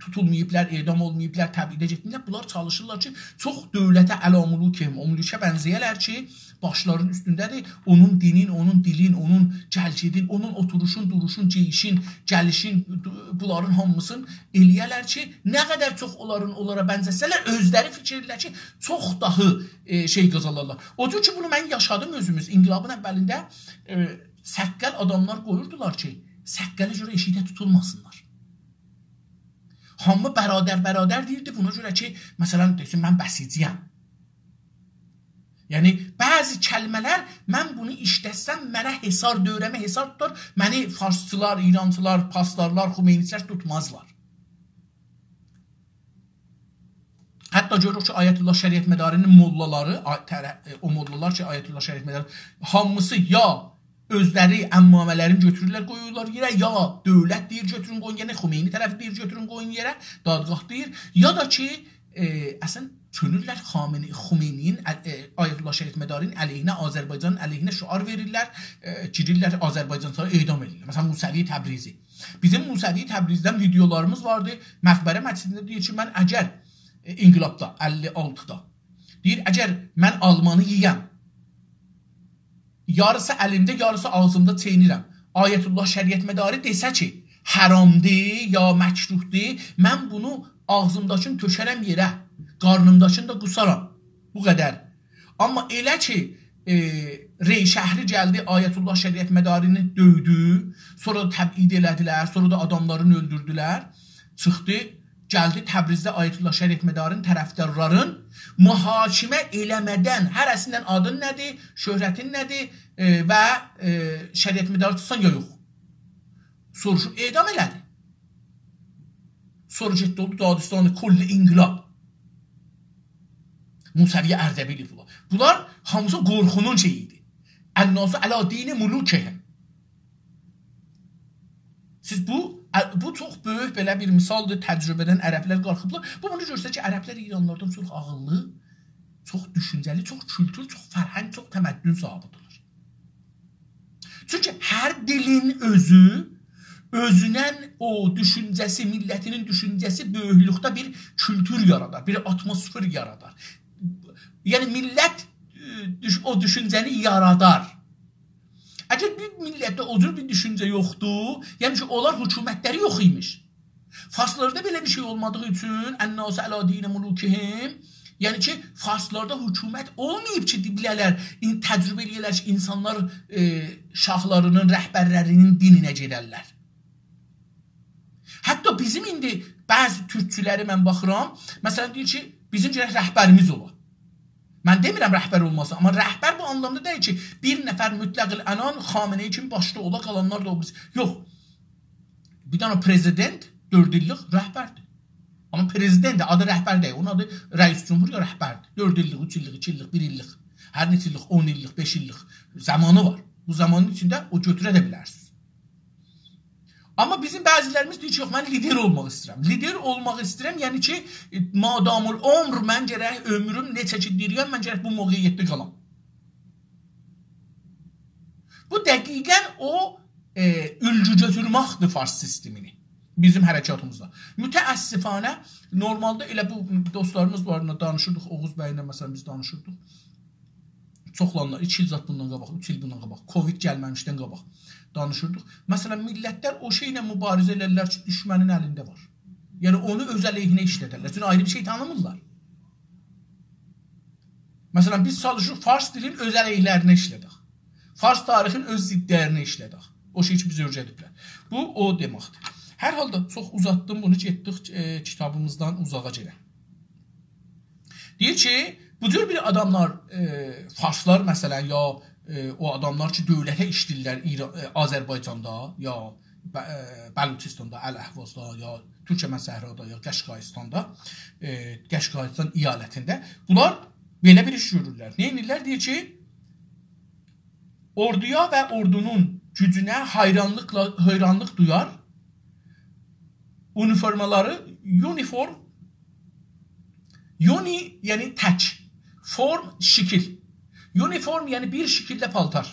توتولماییبلار، اعدام اولماییبلار، تبعیده گئتمیرلر. بونلار چالیشیرلار کی، چوخ دولته، علی ملوکهم، او ملوکه بنزه‌یه‌لر کی، باشلارینین اوستونده‌دیر، اونون دینین، اونون دیلین، اونون گل‌گئدین، اونون اوتوروشون، دوروشون، گئییشین، گلیشین، دو-، بونلارین هامیسینی ائله‌یه‌لر کی، نه قدر چوخ اونلارین، اونلارا بنزه‌سه‌لر، اؤزلری فیکیر ائدیرلر کی، چوخ داها، ائ، شئی قازانارلار. او جور کی، بونو من یاشادیم اؤزوموز. انقلابین اولینده، ائ، سققل آداملار قویوردولار کی، سققله گؤره ائشیکده توتولماسینلار. هامی برادر، برادر دئییردی، بونا گؤره کی، مثلا، دئسین، من بسیجی‌یم. یعنی، بعضی کلمه‌لر، من بونو ایشلتسم، منه حصار، دؤوره‌مه حصار توتار، منی فارسچیلار، ایرانچیلار، پاسدارلار، خمینی‌چیلر توتمازلار. حتی گؤروروک کی، آیت‌الله شریعتمداری‌نین موللالاری، آ-، طر-، ائ، او موللالار کی، آیت‌الله شریعتمداری، هامیسی یا اؤزلری عمامه‌لرینی گؤتورورلر، قویورلار یئره، یا دؤولت دئییر، گؤتورون، قویون یئره، خمینی طرفی دئییر، گؤتورون، قویون یئره، دادگاه دئییر، یا دا کی، ائ، اصلا، چؤنورلر خامنه-، خمینی‌نین، ال-، ائ، آیت‌الله شریعتمداری‌نین علیهینه، آذربایجانین علیهینه شعار وئریرلر، ائ، گیریرلر، آذربایجانچیلاری اعدام ائدیرلر. مثلا، موسوی تبریزی. بیزیم موسوی تبریزدن ویدئولاریمیز واردی. مقبره مسجدینده دئییر کی، من اگر، ائ، انقلابدا، اللی آلتیدا، دئییر، اگر من آلمانی یئیم، یاریسی الیمده، یاریسی آغزیمدا چئینیرم. آیت‌الله شریعتمداری دئسه کی، حرامدیر یا مکروهدور، من بونو آغزیمداکینی تؤکرم یئره، قارنیمداکینی دا قوسارام. بو قدر. آمما ائله کی، ائ، ری شهری گلدی، آیت‌الله شریعتمدارینی دؤیدو، سونرا دا تبعید ائله‌دیلر، سونرا دا آداملارینی اؤلدوردولر، چیخدی، گلدی تبریزده آیت‌الله شریعتمداری‌نین طرفدارلارین محاکمه ائله‌مه‌دن، هره‌سیندن آدین نه‌دیر، شهرتین نه‌دیر، ائ، و، ائ، شریعتمداری توتسان یا یوخ. سوروشوب اعدام ائله‌دی. سونرا گئتدی اولدو دادستان کل انقلاب. موسوی اردبیلی فلان. بونلار هامیسی قورخونون شئیی ایدی. «الناس علی دین ملوکهم.» سیز بو، ا-، بو چوخ بؤیوک بئله بیر مثالدیر، تجربه‌دن عربلر قالخیبلار. بو بونو گؤستریر کی، عربلر ایرانلیلاردان چوخ عاغیللی، چوخ دوشونجه‌لی، چوخ کولتور، چوخ فرهنگ، چوخ تمدن صاحیبی‌دیرلر. چونکی هر دیلین اؤزو، اؤزونن او دوشونجه‌سی، میللتینین دوشونجه‌سی بؤیوکلوکده بیر کولتور یارادار، بیر آتموسفر یارادار. یعنی، میللت، ائ، دوش-، او دوشونجه‌نی یارادار. اگر بیر میللتده او جور بیر دوشونجه یوخدور، یعنی کی، اونلار حکومتلری یوخ ایمیش. فارسلاردا بئله بیر شئی اولمادیغی اوچون «الناس علی دین ملوکهم»، یعنی کی، فارسلاردا حکومت اولماییب کی، بیله‌لر، این-، تجربه ائله‌یه‌لر کی، اینسانلار، ائ، شاهلارینین، رهبرلرینین دینینه گئدرلر. حتی بیزیم ایندی بعضی تورکچولری من باخیرام، مثلا، دئییر کی، بیزیم گرک رهبریمیز اولا. من دئمیرم رهبر اولماسین، آمما رهبر بو آنلامدا دئییل کی، بیر نفر مطلق العنان خامنه‌ای کیمی باشدا اولا، قالانلار دا او بیریسی. یوخ. بیر دنه پرزیدنت دؤرد ایللیک رهبردیر. آمما پرزیدنت ده آدی رهبر دئییل، اونون آدی رئیس جمهور یا رهبردیر. دؤرد ایللیک، اوچ ایللیک، ایکی ایللیک، بیر ایللیک، هر نئچه ایللیک، اون ایللیک، بئش ایللیک زامانی وار. بو زامانین ایچینده او گؤتوره ده بیلرسینیز. آمما بیزیم بعضی‌لریمیز دئییر کی، یوخ، من لیدر اولماق ایسته‌ییرم. لیدر اولماق ایسته‌ییرم، یعنی کی، مادام العمر، من گرک عؤمروم نئچه کی دیری‌یم، من گرک بو موقعیتده قالام. بو دقیقاً او، ائ، اولگو گؤتورمکدیر فارس سیستمینی بیزیم حرکاتیمیزدا. متأسفانه، نورمالدا ائله بو دوستلاریمیز وار، دانیشیردیق، اوغوز بی‌له، مثلا، بیز دانیشیردیق. چوخلانلار، ایکی ایل زاد بوندان قاباق، اوچ ایل بوندان قاباق، کووید گلمه‌میشدن قاباق دانیشیردیق. مثلا، میللتلر او شئیله موباریزه ائلرلر کی، دوشمنین الینده وار. یعنی، اونو اؤز علیهینه ایشلدرلر. چونکی آیری بیر شئی تانیمیرلار. مثلا، بیز چالیشیریق فارس دیلین اؤز علیه‌لرینه ایشلدک. فارس تاریخین اؤز ضدلرینه ایشلدک. او شئی کی، بیزه اؤیره‌دیبلر. بو، او دئمکدیر. هر حالدا چوخ اوزاتدیم بونو، گئتدیک، ائ، کیتابیمیزدان اوزاغا گئدک. دئییر کی، بو جور بیر آداملار، ائ، فارسلار مثلا، یا، ائ، او آداملار کی، دؤولته ایشله‌ییرلر ایرا-، ائ، آذربایجاندا، یا ب-، ائ، بلوچستاندا، الاحوازدا، یا تورکمن صحرادا، یا قشقایستاندا، ائ، قشقایستان ایالتینده، بونلار بئله بیر ایش گؤرورلر. نه ائدیرلر؟ دئییر کی، اوردویا و اوردونون گوجونه حیرانلیقلا، حیرانلیق دویار. اونیفورمالاری، یونیفورم، یونی، یعنی تک، فورم، شکیل. یونیفورم، یعنی بیر شکیلده پالتار.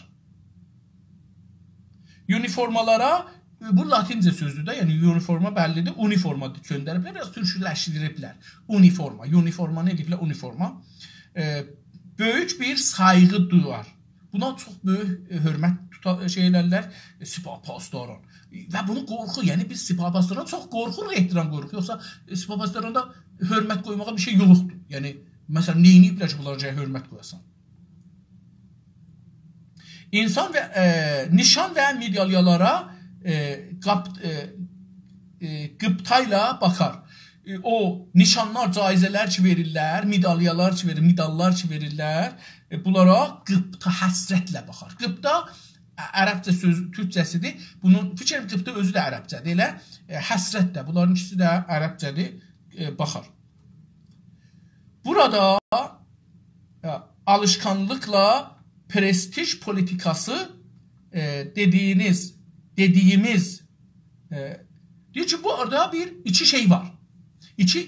یونیفورمالارا، بو لاتینجه سؤزدور ده، یعنی یونیفورما بللیدیر، اونیفورما چؤندریبلر، بیر آز تورکلشدیریبلر. اونیفورما، یونیفورما نه دئییبلر؟ اونیفورما. ائ، بؤیوک بیر سایغی دویار. بونا چوخ بؤیوک، ائ، حؤرمت توتا-، شئی ائلرلر، ائ، سپاه پاسداران. و بونو قورخو، یعنی بیز سپاه پاسداران چوخ قورخوروق، احترام قویوروق. یوخسا، ائ، سپاه پاسداراندا حؤرمت قویماغا بیر شئی یوخدور. یعنی، مثلا، نئینییبلر کی، بونلارا گرک حؤرمت قویاسان؟ اینسان و، ائ، نیشان و مدالیالارا، ائ، قاپ-، ائ، ائ، غبطه‌یله باخار. ائ، او نیشانلار، جایزه‌لر کی وئریرلر، مدالیالار کی وئریر، مداللار کی وئریرلر، ائ، بونلارا غبطه، حسرتله باخار. غبطه، ع-، عربجه سؤز، تورکجه‌سیدیر. بونون، فیکریم، غبطه اؤزو ده عربجه‌دیر، ائله، ائ، حسرت ده، بونلارین ایکیسی ده عربجه‌دیر، ائ، باخار. بورادا، ائ، آلیشقانلیقلا پرستیژ پولیتیکاسی، ائ، دئدیگینیز، دئدیگیمیز، ائ، دئییر کی، بورادا بیر ایکی شئی وار. ایکی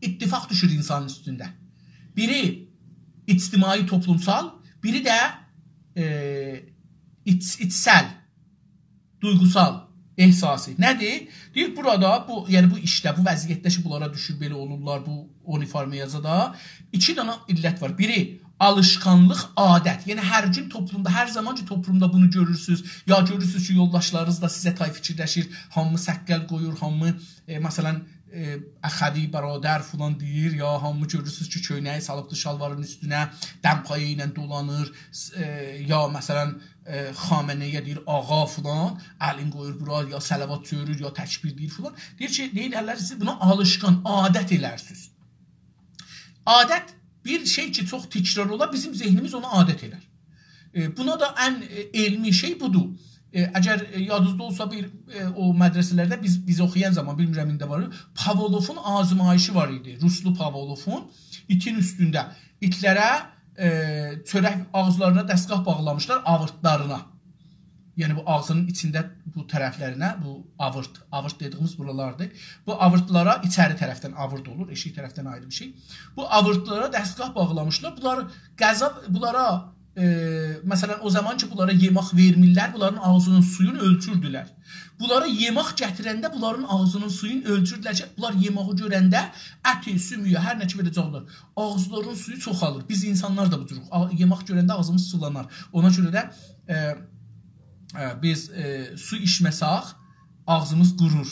اتفاق دوشور اینسانین اوستونده. بیری اجتماعی، توپلومسال، بیری ده، ائ، ایچ-، ایچسل، دویغوسال، احساسی. نه‌دیر؟ دئییر، بورادا، بو، یعنی بو ایشده، بو وضعیتده کی، بونلارا دوشور، بئله اولورلار، بو اونیفورمیاجا دا ایکی دنه علت وار. بیری آلیشقانلیق، عادت. یعنی هر گون توپلومدا، هر زامان کی، توپلومدا بونو گؤرورسونوز، یا گؤرورسونوز کی، یولداشلارینیز دا سیزه تای فیکیرلشیر، هامی سققل قویور، هامی، ائ، مثلا، ائ، اخوی، برادر فلان دئییر، یا هامی گؤرورسونوز کی، کؤینه‌یی سالیبدی شالوارین اوستونه، دمپایی ایله دولانیر، س-، ائ، یا مثلا، ائ، خامنه‌ای‌یه دئییر، «آغا» فلان، الین قویور بورا، یا صلوات چؤیورور، یا تکبیر دئییر فلان. دئییر کی، دئییر، «اللر سیز بونا آلیشقان، عادت ائلرسینیز.» عادت بیر شئی کی، چوخ تکرار اولا، بیزیم ذهنیمیز اونا عادت ائلر. ائ، بونا دا ان، ائ، علمی شئی بودور. ائ، اگر، ائ، یادینیزدا اولسا، بیر، ائ، او مدرسه‌لرده بیز، بیز اوخویان زامان، بیلمیرم، ایندی وار، پاولوفون آزمایشی وار ایدی، روسلو پاولوفون ایتین اوستونده. ایتلره، ائ، چؤرک آغیزلارینا دستگاه باغلامیشلار، آویرتلارینا. یعنی بو آغزینین ایچینده بو طرفلرینه، بو آویرت، آویرت دئدیگیمیز بورالاردیر. بو آویرتلارا ایچری طرفدن آویرت اولور، ائشیک طرفدن آیری بیر شئی. بو آویرتلارا دستگاه باغلامیشلار. بونلار غذا، بونلارا، ائ، مثلا، او زامان کی، بونلارا یئمک وئرمیرلر، بونلارین آغزینین سویونو اؤلچوردولر. بونلارا یئمک گتیرنده بونلارین آغزینین سویونو اؤلچوردولر کی، بونلار یئماغی گؤرنده اتی، سومویو، هر نه کی وئره‌جک اونلار. آغیزلارین سویو چوخالیر. بیز اینسانلار دا بو جوروق. آ-، یئمک گؤرنده آغزیمیز سولانار. اونا گؤره ده، ائ، ائ، بیز، ائ، سو ایچمه‌سک، آغزیمیز قورور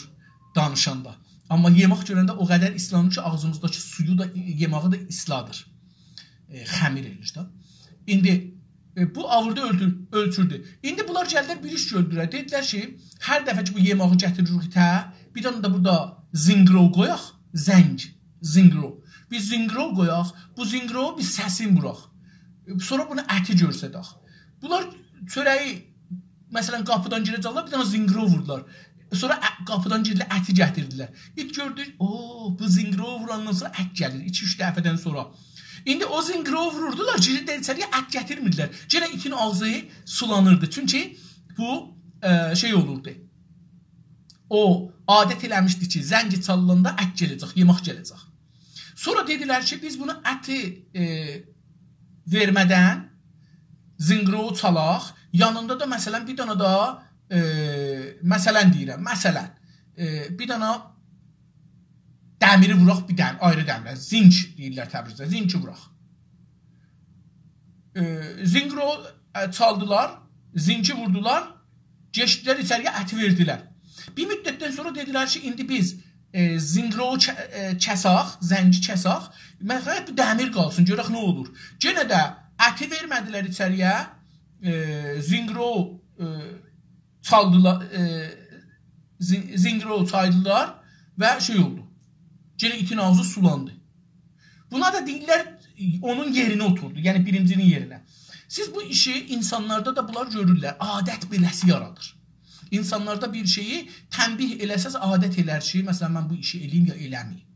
دانیشاندا. آمما یئمک گؤرنده او قدر ایسلانیر کی، آغزیمیزداکی سویو دا، یئماغی دا ایسلادیر. ائ، خمیر ائلیر ده. ایندی، ائ، بو آویرتی اؤلچور-، اؤلچوردو. ایندی بونلار گلدیلر، بیر ایش گؤردولر. دئدیلر کی، هر دفعه کی، بو یئماغی گتیریریک ایته، بیر دنه ده بورادا زینگرو قویاق، زنگ، زینگرو. بیر زینقیروو قویاق، بو زینقیرووو بیر سسین ووراق. سونرا بونو اتی گؤرسدک. بونلار چؤره‌یی، مثلا، قاپیدان گیره‌جکلر، بیر دنه زینقیروو ووردولار. سونرا ا-، قاپیدان گیردیلر، اتی گتیردیلر. ایت گؤردو، او، بو زینقیرووو ووراندان سونرا ات گلیر، ایکی-اوچ دفعه‌دن سونرا. ایندی او زینقیرووو ووروردولار، گیریردیلر ایچری‌یه، ات گتیرمیردیلر. یئنه ایتین آغزی سولانیردی. چونکی بو، ائ، شئی اولوردو. او عادت ائله‌میشدی کی، زنگ چالیناندا ات گله‌جک، یئمک گله‌جک. سونرا دئدیلر کی، بیز بونو اتی، ائ، وئرمه‌دن زینقیرووو چالاق، یانیندا دا، مثلا، بیر دنه داها، ائ، مثلا دئییرم، مثلا، ائ، بیر دنه دمیری ووراق، بیر دم-، آیری دمیره، زینک دئییرلر تبریزده، زینکی ووراق. ائ، زینقیرووو، ائ، چالدیلار، زینکی ووردولار، گئچدیلر ایچری‌یه، اتی وئردیلر. بیر مدتدن سونرا دئدیلر کی، ایندی بیز، ائ، زینقیرووو ک-، ائ، کساق، زنگی کساق، مثلا، بو دمیر قالسین، گؤرک نه اولور. یئنه ده اتی وئرمه‌دیلر ایچری‌یه، ائ، زینقیرووو، ائ، چالدیلار، ائ، زین-، زینقیرووو چالدیلار و شئی اولدو. یئنه ایتین آغزی سولاندی. بونا دا دئییرلر، اونون یئرینه اوتوردو، یعنی بیرینجی‌نین یئرینه. سیز بو ایشی اینسانلاردا دا بونلار گؤرورلر. عادت بئله‌سی یارادیر. اینسانلاردا بیر شئیی تنبیه ائله‌سز، عادت ائلر کی، مثلا، من بو ایشی ائله‌ییم یا ائله‌مه‌ییم.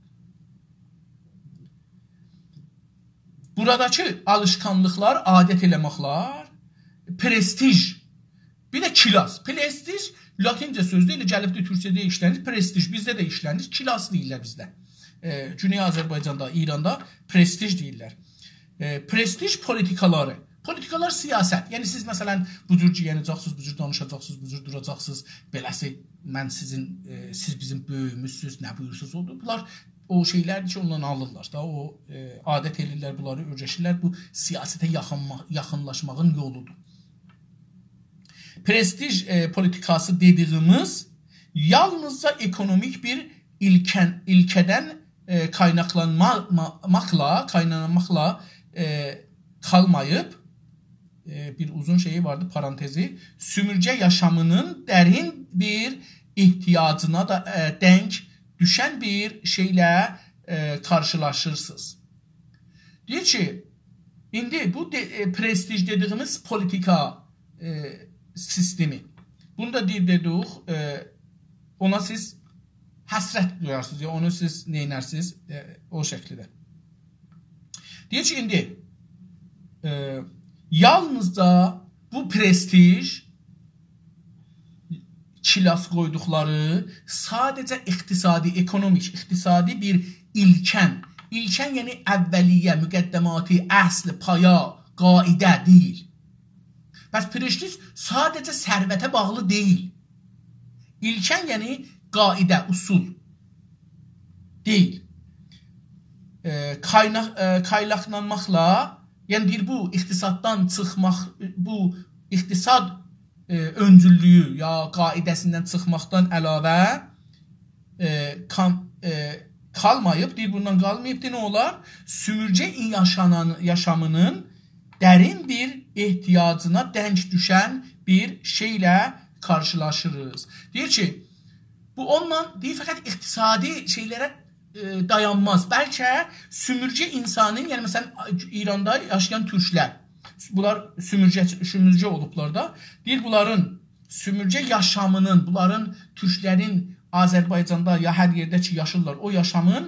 بوراداکی آلیشقانلیقلار، عادت ائله‌مکلر، پرستیژ، بیر ده کلاس. پرستیژ لاتینجه سؤزدور، ائله گلیبدیر تورکجه‌ده ایشله‌نیر. پرستیژ بیزده ده ایشله‌نیر. کلاس دئییرلر بیزده. ائ، گونئی آذربایجاندا، ایراندا پرستیژ دئییرلر. ائ، پرستیژ پولیتیکالاری. پولیتیکالار سیاست. یعنی سیز، مثلا، بو جور گئیینه‌جکسینیز، بو جور دانیشاجاقسینیز، بو جور دوراجاقسینیز، بئله‌سی، من سیزین، ائ، سیز بیزیم بؤیویوموزسوز، نه بویورسانیز اودور. بونلار او شئیلردیر کی، اوندان آلیرلار دا، او، ائ، عادت ائله‌ییرلر، بونلاری اؤیره‌شیرلر. بو سیاسته یاخینما-، یاخینلاشماغین یولودور. پرستیژ، ائ، پولیتیکاسی دئدیگیمیز یالنیزجا اکونومیک بیر ایلکن-، ایلکه‌دن، ائ، قایناقلانما-، ما-، ماقلا، قایناقلانماقلا، ائ، قالماییب، ائ، بیر اوزون شئیی واردی، پارانتزی، سومورگه یاشامینین درین بیر احتیاجینا دا، ائ، دنک دوشن بیر شئیله، ائ، قارشیلاشیرسینیز. دئییر کی، ایندی بو دئ-، ائ، پرستیژ دئدیگیمیز پولیتیکا، ائ، سیستمی. بونو دا دئییر، دئدیک، ائ، اونا سیز حسرت دویارسینیز، یا اونو سیز نئینرسینیز، ائ، او شکیلده. دئییر کی، ایندی، ائ، یالنیزجا بو پرستیژ کلاس قویدوقلاری ساده‌جه اقتصادی، اکونومیک، اقتصادی بیر ایلکن. ایلکن، یعنی اولیه، مقدماتی، اصل، پایا، قاعده دئییل. پس پرستیژ ساده‌جه ثروته باغلی دئییل. ایلکن، یعنی قاعده، اصول دئییل. ائ، قایناق-، ائ، قایناقلانماقلا، یعنی دئییر، بو اقتصاددان چیخماق، بو اقتصاد، ائ، اؤنجوللویو یا قاعده‌سیندن چیخماقدان علاوه، ائ، کام-، ائ، قالماییب، دئییر، بوندان قالماییب، دئییر، نه اولار؟ سومورگه یاشانان-، یاشامینین درین بیر احتیاجینا دنک دوشن بیر شئیله قارشیلاشیریز. دئییر کی، بو اونونلا، دئییر، فقط اقتصادی شئیلره، ائ، دایانماز. بلکه سومورگه اینسانین، یعنی، مثلا، ایراندا یاشایان تورکلر، بونلار سومورگه، سومورگه اولوبلار دا. دئییر، بونلارین سومورگه یاشامینین، بونلارین، تورکلرین آذربایجاندا یا هر یئرده کی یاشیرلار، او یاشامین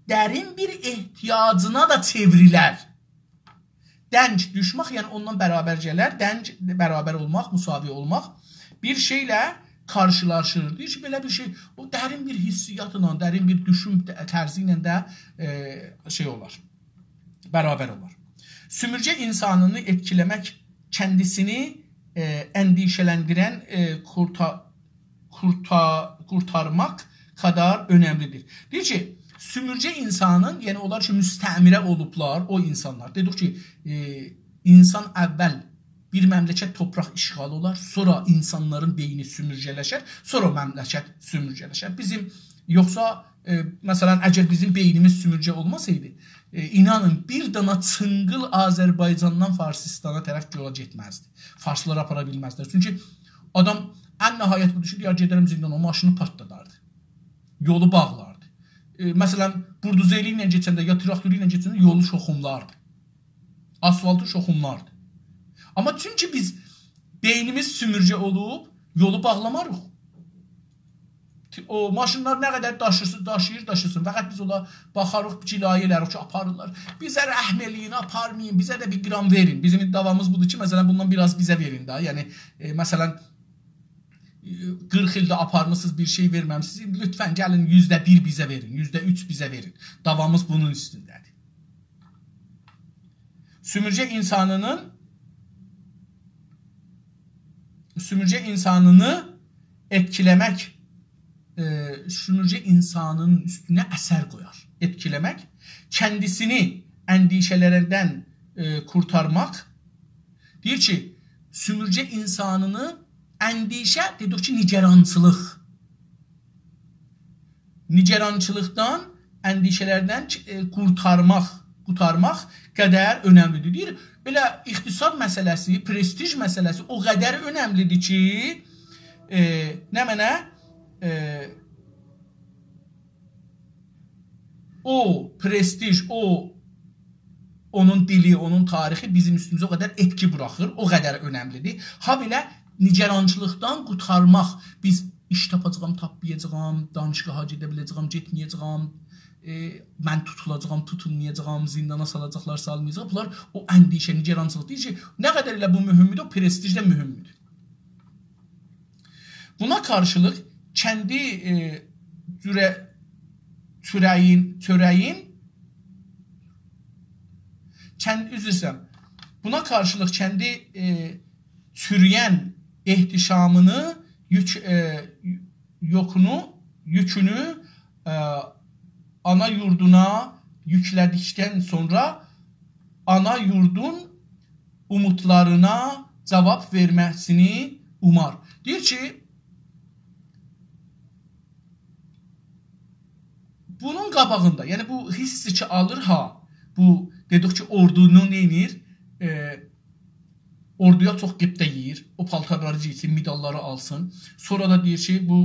درین بیر احتیاجینا دا چئوریلر. دنک دوشمک، یعنی اوندان برابر گلر، دنک، برابر اولماق، مساوی اولماق، بیر شئیله قارشیلاشیر. دئییر کی، بئله بیر شئی، او درین بیر حسیاتلا، درین بیر دوشون ط-، طرزی ایله ده، ائ، شئی اولار، برابر اولار. سومورگه اینسانینی ائتکیله‌مک، کندیسینی، ائ، اندیشه‌لندیرن، ائ، قورتا-، قورتا-، قورتارماق قدر اؤنملی‌دیر. دئییر کی، سومورگه اینسانین، یعنی اونلار کی، مستعمره اولوبلار، او اینسانلار. دئدیک کی، ائ، اینسان اول بیر مملکت، تورپاق اشغال اولار، سونرا اینسانلارین بئینی سومورگه‌لشر، سونرا مملکت سومورگه‌لشر. بیزیم، یوخسا، ائ، مثلا، اگر بیزیم بئینیمیز سومورگه اولماسایدی، ائ، اینانین، بیر دانا چینقیل آذربایجاندان فارسیستانا طرف یولا گئتمزدی. فارسلاری آپارا بیلمزدیلر. چونکی آدام ان نهایت بودور کی، دئیر، گئدرم زیندانا، او ماشینی پارتلاداردی. یولو باغلاردی. ائ، مثلا، بولدوزری ایله کئچنده، یا تراکتورو ایله کئچنده یولو شوخوملاردی. آسفالتی شوخوملاردی. آمما چونکی بیز، بئینیمیز سومورگه اولوب، یولو باغلاماریق. تی-، او ماشینلار نه قدر داشیسین، داشیییر، داشیسین. فقط بیز اونا باخاریق، گلایه ائلریک کی، آپاریرلار. بیزه رحم ائله‌یین، آپارمایین، بیزه ده بیر قرام وئرین. بیزیم دعوامیز بودور کی، مثلا، بوندان بیر آز بیزه وئرین ده. یعنی، ائ، مثلا، ائ، قیرخ ایلده آپارمیسینیز، بیر شئی وئرمه‌میسینیز، لطفا گلین یوزده بیر بیزه وئرین، یوزده اوچ بیزه وئرین. دعوامیز بونون اوستونده‌دیر. سومورگه اینسانینین، سومورگه اینسانینی ائتکیله‌مک، ائ، سومورگه اینسانین اوستونه اثر قویار. ائتکیله‌مک، کندیسینی اندیشه‌لریندن، ائ، قورتارماق. دئییر کی، سومورگه اینسانینی اندیشه، دئدیک کی، نگرانچیلیق. نگرانچیلیقدان، اندیشه‌لردن، ائ، قورتارماق، قورتارماق قدر اؤنملی‌دیر. دئییر، ائله اقتصاد مسئله‌سی، پرستیژ مسئله‌سی او قدر اؤنملی‌دیر کی، ائ، نمنه، ائ، او پرستیژ، او اونون دیلی، اونون تاریخی بیزیم اوستوموزه او قدر ائتکی بوراخیر، او قدر اؤنملی‌دیر. هابئله نگرانچیلیقدان قورتارماق، بیز ایش تاپاجاغام، تاپمایاجاغام، دانشگاها گئده بیله‌جه‌یم، گئتمه‌یه‌جه‌یم، ائ، من توتولاجاغام، توتولمایاجاغام، زیندانا سالاجاقلار، سالمایاجاق. بونلار او اندیشه، نگرانچیلیق دئییر کی، نه قدر ائله بو مهم‌دور، او پرستیژ ده مهم‌دور. بونا قارشیلیق کندی، ائ، جوره-، چوره‌یین، چوره‌یین، کند-، عذر ایسته‌ییرم. بونا قارشیلیق کندی، ائ، چوروین احتشامینی، یوک، ائ، یوکونو، یوکونو، ائ، آنا یوردونا یوکله‌دیکدن سونرا آنا یوردون اومودلارینا جاواب وئرمه‌سینی اومار. دئییر کی، بونون قاباغیندا، یعنی بو حیسی کی آلیر ها، بو دئدیک کی، اوردونو نئینیر؟ ائ، اوردویا چوخ غبطه یئییر، او پالتارلاری گئیسین، مداللاری آلسین. سونرا دا دئییر کی، بو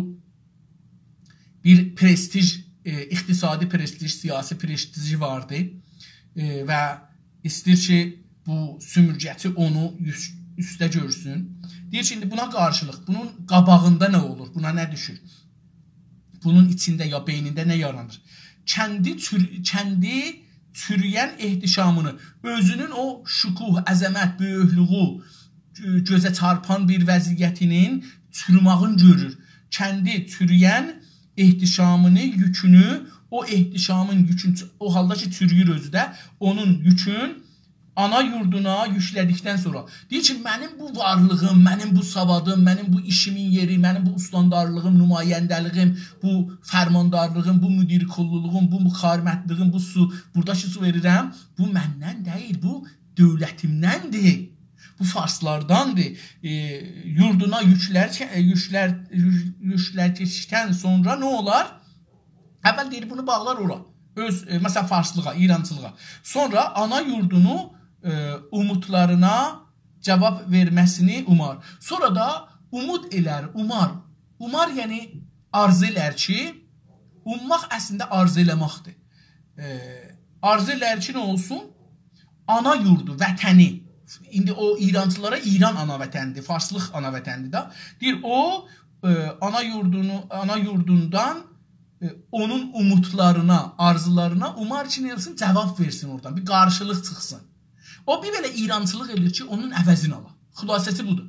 بیر پرستیژ، ائ، اقتصادی پرستیژ، سیاسی پرستیژی واردی. ائ، و ایسته‌ییر کی، بو سومورگه‌چی اونو اوس-، اوسته گؤرسون. دئییر کی، ایندی بونا قارشیلیق، بونون قاباغیندا نه اولور، بونا نه دوشور؟ بونون ایچینده یا بئینینده نه یارانیر؟ کندی چور-، کندی چوروین احتشامینی، اؤزونون او شکوه، عظمت، بؤیوکلویو، گؤ-، گؤزه چارپان بیر وضعیتینین چوروماغینی گؤرور. کندی چوروین احتشامینی، یوکونو، او احتشامین یوکون، او حالدا کی، چورویور اؤزو ده، اونون یوکون آنا یوردونا یوکله‌دیکدن سونرا. دئییر کی، منیم بو وارلیغیم، منیم بو سوادیم، منیم بو ایشیمین یئری، منیم بو استاندارلیغیم، نماینده‌لیگیم، بو فرماندارلیغیم، بو مدیرکل‌لوغوم، بو مقاومتلیگیم، بو سو، بورادا کی سو وئریرم، بو مندن دئییل، بو دؤولتیمدندیر. بو فارسلارداندیر. ائ، یوردونا یوکلر، ائ، یوکلر، یوک-، یوکله‌دیکدن سونرا نه اولار؟ اول دئییر، بونو باغلار اورا. اؤز، ائ، مثلا، فارسلیغا، ایرانچیلیغا. سونرا آنا یوردونو، ائ، اومودلارینا جاواب وئرمه‌سینی اومار. سونرا دا اومود ائلر، اومار. اومار، یعنی آرزو ائلر کی، اومماق اصلینده آرزو ائله‌مکدیر. ائ، آرزو ائلر کی، نه اولسون؟ آنا یوردو، وطنی. ایندی او ایرانچیلارا ایران آنا وطنی‌دیر، فارسلیق آنا وطنی‌دیر ده. دئییر، او، ائ، آنا یوردونو، آنا یوردوندان، ائ، اونون اومودلارینا، آرزولارینا اومار کی، نه اولسون؟ جاواب وئرسین اورادان، بیر قارشیلیق چیخسین. او بیر بئله ایرانچیلیق ائدیر کی، اونون عوضینی آلا. خلاصه‌سی بودور.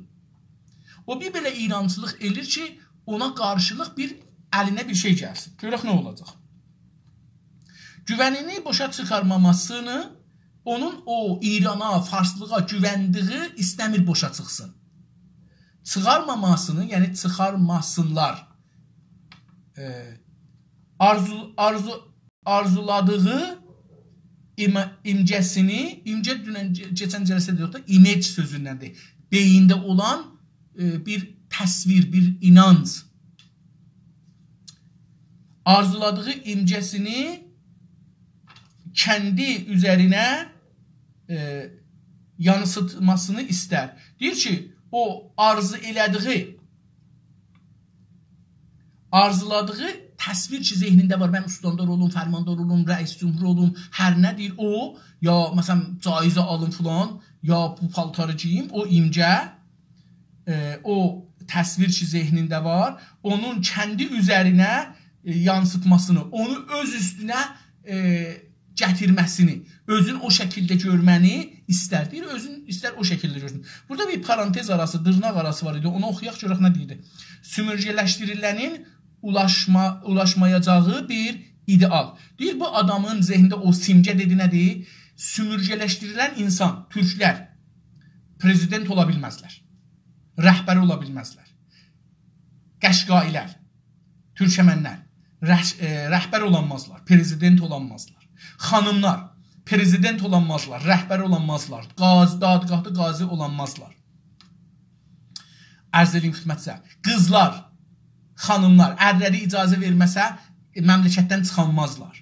او بیر بئله ایرانچیلیق ائدیر کی، اونا قارشیلیق بیر الینه بیر شئی گلسین. گؤرک نه اولاجاق. گوونینی بوشا چیخارماماسینی، اونون او ایرانا، فارسلیغا گووندیگی ایسته‌میر بوشا چیخسین. چیخارماماسینی، یعنی چیخارماسینلار. ائ، آرزو، آرزو، آرزولادیغی ایم-، ایمگه‌سینی، ایمگه دونن، کئچن جلسه‌ده یوخ دا، image سؤزوندندیر. بئیینده اولان، ائ، بیر تصویر، بیر اینانج. آرزولادیغی ایمگه‌سینی کندی اوزرینه، ائ، یانسیتماسینی ایستر. دئییر کی، او آرزو ائله‌دیگی، آرزولادیغی تصویر کی ذهنینده وار، من استاندار اولوم، فرماندار اولوم، رئیس جمهور اولوم، هر نه دئییر او، یا مثلا جایزه آلیم فلان، یا بو پالتاری گئییم، او ایمگه، ائ، او تصویر کی ذهنینده وار، اونون کندی اوزرینه، ائ، یانسیتماسینی، اونو اؤز اوستونه، ائ، گتیرمه‌سینی، اؤزون او شکیلده گؤرمه‌نی ایستر. دئییر، اؤزون ایستر او شکیلده گؤرسون. بورادا بیر پارانتز آراسی، دیرناق آراسی وار ایدی. اونو اوخویاق، گؤرک نه دئییردی. سومورگه‌لشدیریلنین اولاشما-، اولاشمایاجاغی بیر ایده‌آل. دئییر، بو آدامین ذهنینده او سیمگه دئدی نه‌دیر؟ سومورگه‌لشدیریلن اینسان، تورکلر پرزیدنت اولا بیلمزلر. رهبر اولا بیلمزلر. قشقایی‌لر، تورکمنلر رهش-، ائ، رهبر اولانمازلار، پرزیدنت اولانمازلار. خانیملار پرزیدنت اولانمازلار، رهبر اولانمازلار، قاضی، دادگاهدا قاضی اولانمازلار. عرض ائله‌ییم خدمتینیزه. قیزلار، خانیملار، ارلری اجازه وئرمه‌سه، ائ، مملکتدن چیخانمازلار.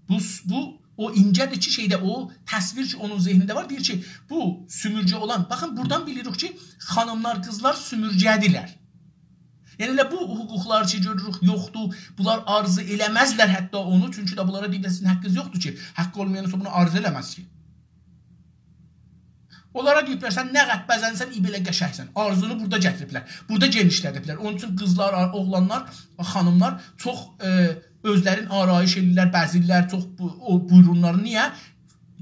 بو، بو او اینجه‌دیر کی، شئیده، او تصویر کی، اونون ذهنینده وار، دئییر کی، بو سومورگه اولان، باخین، بورادان بیلیریک کی، خانیملار، قیزلار سومورگه‌دیرلر. یعنی، ائله بو حقوقلار کی، گؤروروک، یوخدور، بونلار آرزو ائله‌مزلر حتی اونو، چونکی ده بونلارا دئییرلر، سیزین حقینیز یوخدور کی، حقی اولمایان اینسان بونو آرزو ائله‌مز کی. اونلارا دئییبلر، «سن نه قدر بزنسن، ای بئله قشنگسن.» آرزونو بورادا گتیریبلر، بورادا گئنیشلدیبلر. اونون اوچون قیزلار، اوغلانلار، خانیملار چوخ، ائ، اؤزلرین آرایش ائدیرلر، بزه‌ییرلر، چوخ بو-، او بویرونلاری. نییه؟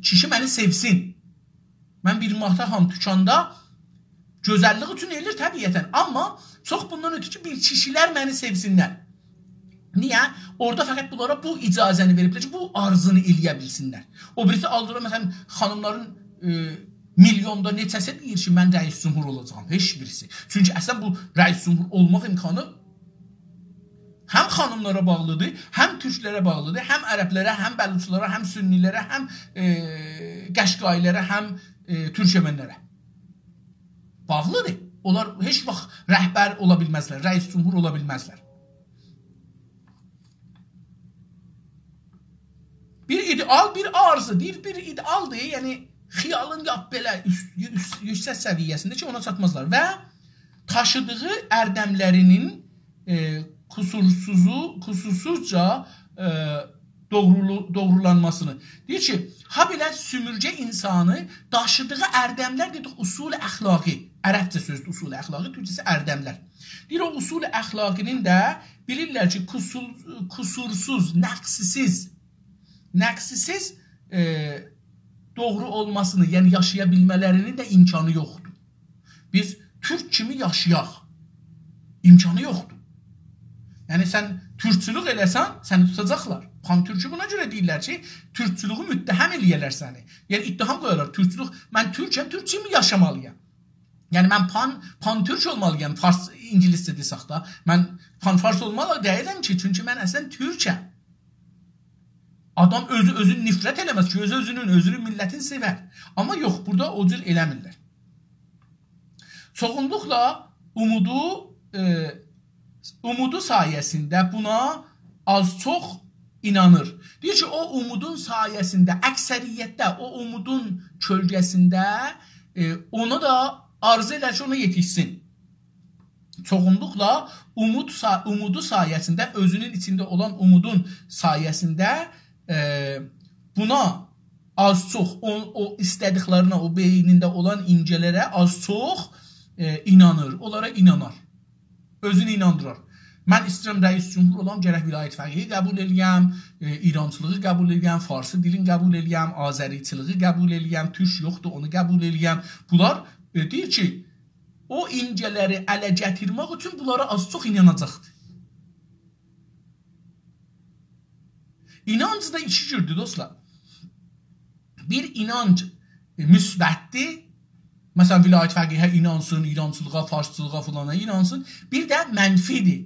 کیشی منی سئوسین. من بیر ماتاهام دوکاندا، گؤزللیک اوچون ائله‌ییر طبیعتا، آمما چوخ بوندان اؤترو کی، بیر کیشیلر منی سئوسینلر. نییه؟ اورادا فقط بونلارا بو اجازه‌نی وئریبلر کی، بو آرزونو ائله‌یه بیلسینلر. او بیریسی آلدیرا، مثلا، خانیملارین، ائ، میلیوندا نئچه‌سی دئییر کی، «من رئیس جمهور اولاجاغام»، هئچ بیریسی. چونکی اصلا بو رئیس جمهور اولماق امکانی هم خانیملارا باغلیدیر، هم تورکلره باغلیدیر، هم عربلره، هم بلوچلارا، هم سنی‌لره، هم، ائ، قشقایی‌لره، هم، ائ، تورکمنلره باغلیدیر. اونلار هئچ واخت رهبر اولا بیلمزلر، رئیس جمهور اولا بیلمزلر. بیر ایده‌آل، بیر آرزو، دئییر، بیر ایده‌آلدیر، یعنی خیالین لاپ بئله اوست، اوست، یوکسک سویه‌سینده کی، اونا چاتمازلار. و داشیدیغی اردملرینین، ائ، قصورسوزو، قصورسوزجا، ائ، دوغرولو-، دوغرولانماسینی. دئییر کی، هابئله سومورگه اینسانی داشیدیغی اردملر، دئدیک، اصول اخلاقی، عربجه سؤزدور اصول اخلاقی، تورکجه‌سی اردملر. دئییر، او اصول اخلاقی‌نین ده بیلیرلر کی، قصور-، قصورسوز، نقص‌سیز، نقص‌سیز، ائ، دوغرو اولماسینی، یعنی یاشایا بیلمه‌لرینین ده امکانی یوخدور. بیز تورک کیمی یاشایاق. امکانی یوخدور. یعنی سن تورکچولوک ائله‌سن، سنی توتاجاقلار. پان‌تورکی بونا گؤره دئییرلر کی، تورکچولویو متهم ائله‌یه‌لر سنی. یعنی اتهام قویارلار، تورکچولوک، من تورکم، تورک کیمی یاشامالییام. یعنی من پان، پان‌تورک اولمالییام، فارس، اینگیلیسجه دئسک ده. من پان‌فارس اولمالی دئییلم کی، چونکی من اصلا تورکم. آدام اؤزو اؤزونو نفرت ائله‌مز کی، اؤزو اؤزونون، اؤزونون میللتین سئور. آمما یوخ، بورادا او جور ائله‌میرلر. چوخونلوقلا اومودو، ائ، اومودو سایه‌سینده بونا آز-چوخ اینانیر. دئییر کی، او اومودون سایه‌سینده، اکثریتده او اومودون کؤلگه‌سینده، ائ، اونا دا آرزو ائلر کی، اونا یئتیشسین. چوخونلوقلا اومود سا-، اومودو سایه‌سینده، اؤزونون ایچینده اولان اومودون سایه‌سینده، ائ، بونا آز-چوخ، او، او ایسته‌دیکلرینه، او بئینینده اولان ایمگه‌لره آز-چوخ، ائ، اینانیر، اونلارا اینانار. اؤزونو ایناندیرار. من ایسته‌ییرم رئیس جمهور اولام، گرک ولایت فقیهی قبول ائله‌یم، ائ، ایرانچیلیغی قبول ائله‌یم، فارسی دیلین قبول ائله‌یم، آذریچیلیغی قبول ائله‌یم، تورک یوخدور، اونو قبول ائله‌یم. بونلار، ائ، دئییر کی، او ایمگه‌لری اله گتیرمک اوچون بونلارا آز-چوخ ایناناجاقدیر. اینانج دا ایکی جوردور، دوستلار. بیر اینانج، ائ، مثبتدیر. مثلا، ولایت فقیهه اینانسین، ایرانچیلیغا، فارسچیلیغا، فلانا اینانسین. بیر ده منفیدیر.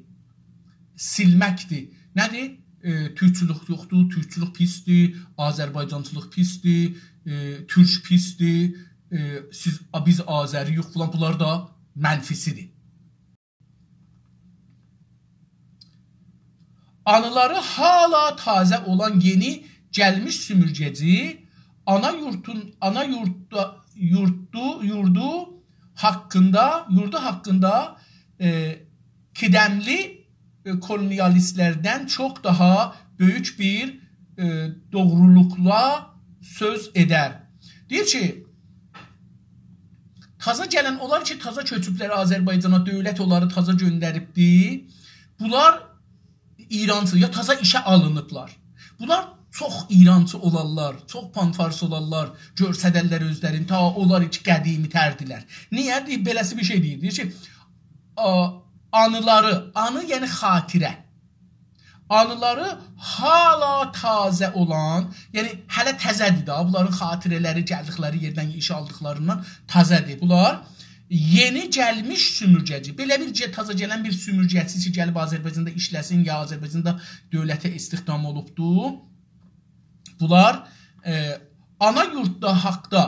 سیلمکدیر. نه‌دیر؟ ائ، تورکچولوک یوخدور، تورکچولوک پیسدیر، آذربایجانچیلیق پیسدیر، ائ، تورک پیسدیر، ائ، سیز، بیز آذری‌یوخ فلان، بونلار دا منفیسیدیر. آنیلاری هالا تازه اولان یئنی گلمیش سومورگه‌جی آنا یوردون، آنا یورددا، یوردو، یوردو حاقیندا، یوردو حاقیندا، ائ، قدملی ائ، کولونیالیستلردن چوخ داها بؤیوک بیر، ائ، دوغرولوقلا سؤز ائدر. دئییر کی، تازا گلن، اونلار کی، تازا کؤچوبلر آذربایجانا، دؤولت اونلاری تازا گؤندریبدی. بونلار ایرانچی، یا تازا ایشه آلینیبلار. بونلار چوخ ایرانچی اولارلار، چوخ پان‌فارس اولارلار، گؤرسدرلر اؤزلرینی، تا اونلار کی قدیمی‌تردیلر. نییه؟ دئییر، بئله‌سی بیر شئی دئییر. دئییر کی، آ، آنیلاری، آنی یعنی خاطره. آنیلاری حالا تازه اولان، یعنی هله تزه‌دیر ده، بونلارین خاطره‌لری گلدیکلری یئردن، ایش آلدیقلاریندان تزه‌دیر. بونلار یئنی گلمیش سومورگه‌چی. بئله بیر گئ-، تازا گلن بیر سومورگه‌چی کی، گلیب آذربایجاندا ایشله‌سین، یا آذربایجاندا دؤولته استخدام اولوبدو. بونلار، ائ، آنا یورتدا حاقدا،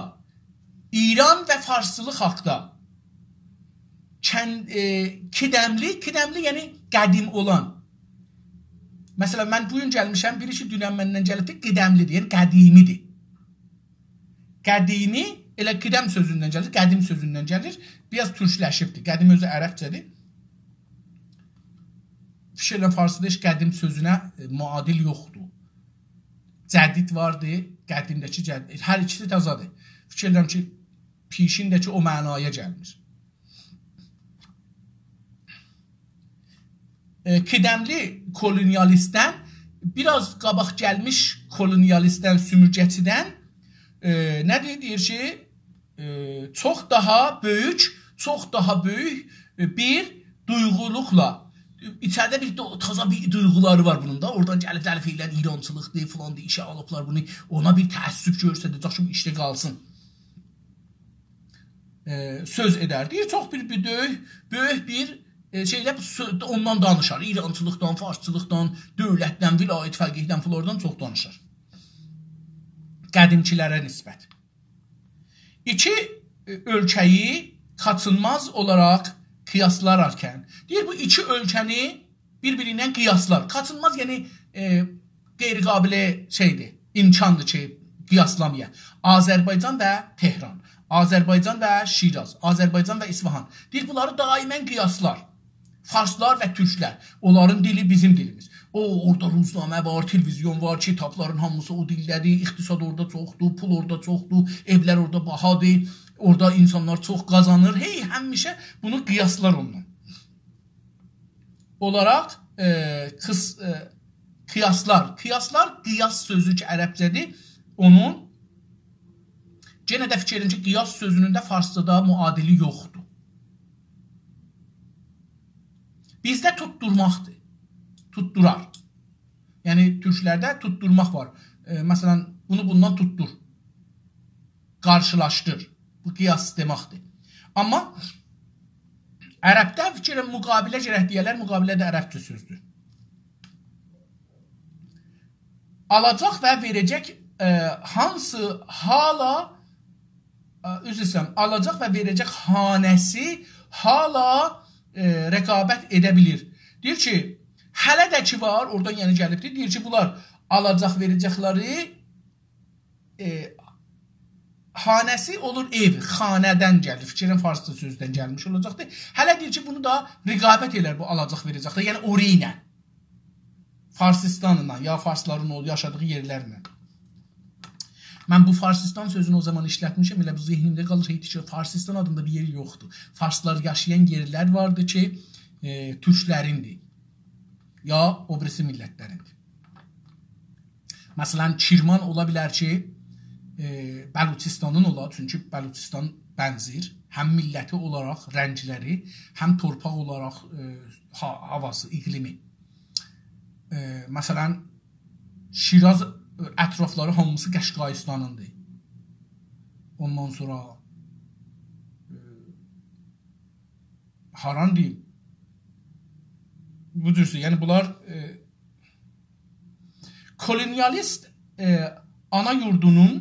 ایران و فارسچیلیق حاقدا، کن-، ائ، قدملی، قدملی، یعنی قدیم اولان. مثلا، من بو گون گلمیشم، بیری کی، دونن مندن گلیبدی، قدملی‌دیر، یعنی قدیمی‌دیر. قدیمی ائله قدم سؤزوندن گلیر، قدیم سؤزوندن گلیر. بیر آز تورکلشیبدیر. قدیم اؤزو عربجه‌دیر. فیکیر ائدیرم، فارسیدا هئچ قدیم سؤزونه، ائ، معادل یوخدور. جدید واردی، قدیم ده کی، جدید. هر ایکیسی تزه‌دیر. فیکیر ائدیرم کی، پیشین ده کی، او معنایا گلمیر. ائ، قدملی کولونیالیستدن، بیر آز قاباق گلمیش کولونیالیستدن، سومورگه‌چیدن، ائ، نه دئییر؟ دئییر کی، ائ، چوخ داها بؤیوک، چوخ داها بؤیوک، ائ، بیر دویغولوقلا، ایچریده بیر دو-، تازا بیر دویغولاری وار بونون دا. اورادان گلیب دلیف ائله‌ییرلر، ایرانچیلیقدیر، فلاندیر، ایشه آلیبلار بونو. اونا بیر تعصب گؤستره‌جک کی، بو ایشده قالسین. ائ، سؤز ائدر. دئییر، چوخ بیر، بیر بؤیوک، بؤیوک بیر، ائ، شئیله بو سؤ-، اوندان دانیشار. ایرانچیلیقدان، فارسچیلیقدان، دؤولتدن، ولایت فقیهدن، فلاندان چوخ دانیشار. قدیمکی‌لره نسبت. ایکی، ائ، اؤلکه‌یی قاچینماز اولاراق قیاسلارکن. دئییر، بو ایکی اؤلکه‌نی بیر-بیری ایله قیاسلار. قاچینماز، یعنی، ائ، غیر قابل شئیدیر، امکاندیر کی، قیاسلامایا. آذربایجان و تهران، آذربایجان و شیراز، آذربایجان و اصفهان. دئییر، بونلاری دائما قیاسلار. فارسلار و تورکلر، اونلارین دیلی بیزیم دیلیمیز. او، اورادا روزنامه وار، تلویزیون وار، کیتابلارین هامیسی او دیلده‌دیر، اقتصاد اورادا چوخدور، پول اورادا چوخدور، ائولر اورادا باهادیر، اورادا اینسانلار چوخ قازانیر. هئی، همیشه بونو قیاسلار اونونلا. اولاراق، ائ، قیس-، ائ، قیاسلار. قیاسلار، قیاس سؤزو کی، عربجه‌دیر، اونون، یئنه ده فیکیر ائدین کی، قیاس سؤزونون ده فارسجادا معادلی یوخدور. بیزده توتدورماقدیر. توتدورار. یعنی، تورکلرده توتدورماق وار. ائ، مثلا، بونو بوندان توتدور. قارشیلاشدیر. بو قیاس دئمکدیر. آمما عربده فیکر ائدیرم، مقابله گرک دئیه‌لر، مقابله ده عربجه سؤزدور. آلاجاق و وئره‌جک، ائ، هانسی حالا، ائ، عذر ایسته‌ییرم، آلاجاق و وئره‌جک هانه‌سی حالا، ائ، رقابت ائده بیلیر. دئییر کی، هله ده کی وار، اورادان یعنی گلیبدیر. دئییر کی، بونلار آلاجاق وئره‌جکلری، ائ، هانه‌سی اولور ائو، خانه‌دن گلیر. فیکر ائدیرم، فارسجا سؤزدن گلمیش اولاجاقدیر. هله دئییر کی، بونو دا رقابت ائلر بو آلاجاق وئره‌جکلر. یعنی، اوراینان. فارسیستانلا، یا فارسلارین او یاشادیغی یئرلرله. من بو فارسیستان سؤزونو او زامان ایشلتمیشم، ائله بو ذهنیمده قالیر، هئچ کی، فارسیستان آدیندا بیر یئر یوخدور. فارسلار یاشایان یئرلر واردی کی، ائ، تورکلریندیر. یا او بیریسی میللتلریندیر. مثلا، کرمان اولا بیلر کی، ائ، بلوچیستانین اولا، چونکی بلوچیستان بنزیر، هم میللتی اولاراق رنگلری، هم تورپاق اولاراق، ائ، ها-، هاواسی، اقلیمی. ائ، مثلا، شیراز اطرافلاری هامیسی قشقاییستانیندیر. اوندان سونرا، ائ، هاران دئییم؟ بو جورسه، یعنی بونلار، ائ، کولونیالیست، ائ، آنا یوردونون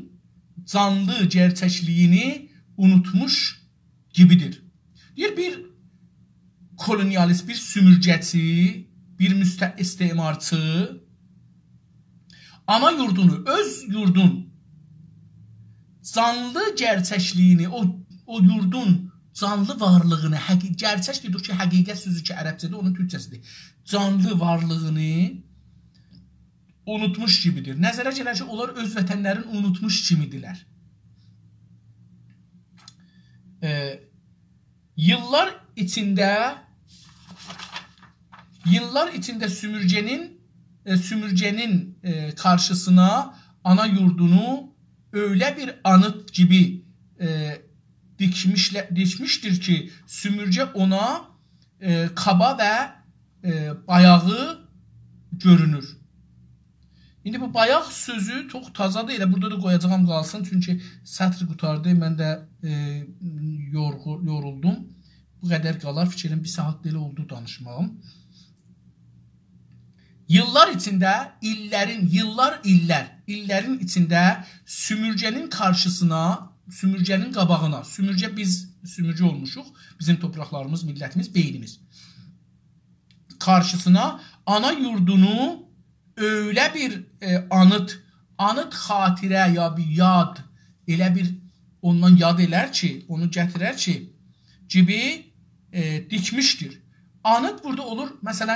جانلی گئرچکلیگینی اونوتموش گیبیدیر. دئییر، بیر کولونیالیست، بیر سومورگه‌چی، بیر مست-، استعمارچی آنا یوردونو، اؤز یوردون جانلی گئرچکلیگینی، او، او یوردون جانلی وارلیغینی، حقی-، گئرچک دئدیک کی، حقیقت سؤزو کی، عربجه‌دیر، اونون تورکجه‌سیدیر. جانلی وارلیغینی اونوتموش کیمیدیر. نظره گلر کی، اونلار اؤز وطنلرینی اونوتموش کیمیدیرلر. ائ، ییللار ایچینده، ییللار ایچینده سومورگه‌نین، ائ، سومورگه‌نین، ائ، قارشیسینا آنا یوردونو اؤیله بیر آنیت کیمی، ائ، دیکمیشله-، دیکمیشدیر کی، سومورگه اونا، ائ، قابا و، ائ، بایاغی گؤرونور. ایندی بو بایاق سؤزو چوخ تازادیر. ائله بورادا دا قویاجاغام قالسین. چونکی سطر قوتاردی. من ده، ائ، یورغو-، یورولدوم. بو قدر قالار. فیکریم بیر ساعات بئله اولدو دانیشماغیم. ییللار ایچینده، ایللرین، ییللار، ایللر، ایللرین ایچینده سومورگه‌نین قارشیسینا، سومورگه‌نین قاباغینا، سومورگه بیز، سومورگه اولموشوق، بیزیم توپراقلاریمیز، میللتیمیز، بئینیمیز. قارشیسینا آنا یوردونو اؤیله بیر، ائ، آنیت، آنیت خاطره یا بیر یاد، ائله بیر اوندان یاد ائلر کی، اونو گتیرر کی، کیمی، ائ، دیکمیشدیر. آنیت بورادا اولور، مثلا،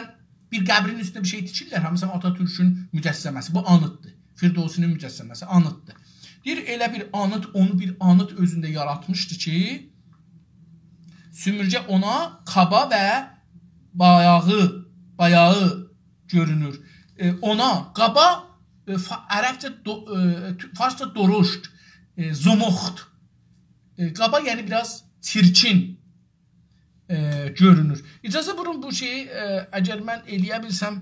بیر قبرین اوستونده بیر شئی تیکیرلر، ها، مثلا، آتاتورکون مجسمه‌سی، بو آنیتدیر. فردوسی‌نین مجسمه‌سی، آنیتدیر. دئییر، ائله بیر آنیت، اونو بیر آنیت اؤزونده یاراتمیشدی کی، سومورگه اونا قابا و بایاغی، بایاغی گؤرونور. ائ، اونا قابا، ائ، فا-، عربجه دو-، ائ، تو-، فارسجا درشت، ائ، زمخت. ائ، قابا، یعنی بیر آز چیرکین، ائ، گؤرونور. اجازه بویورون بو شئیی، ائ، اگر من ائلیه بیلسم،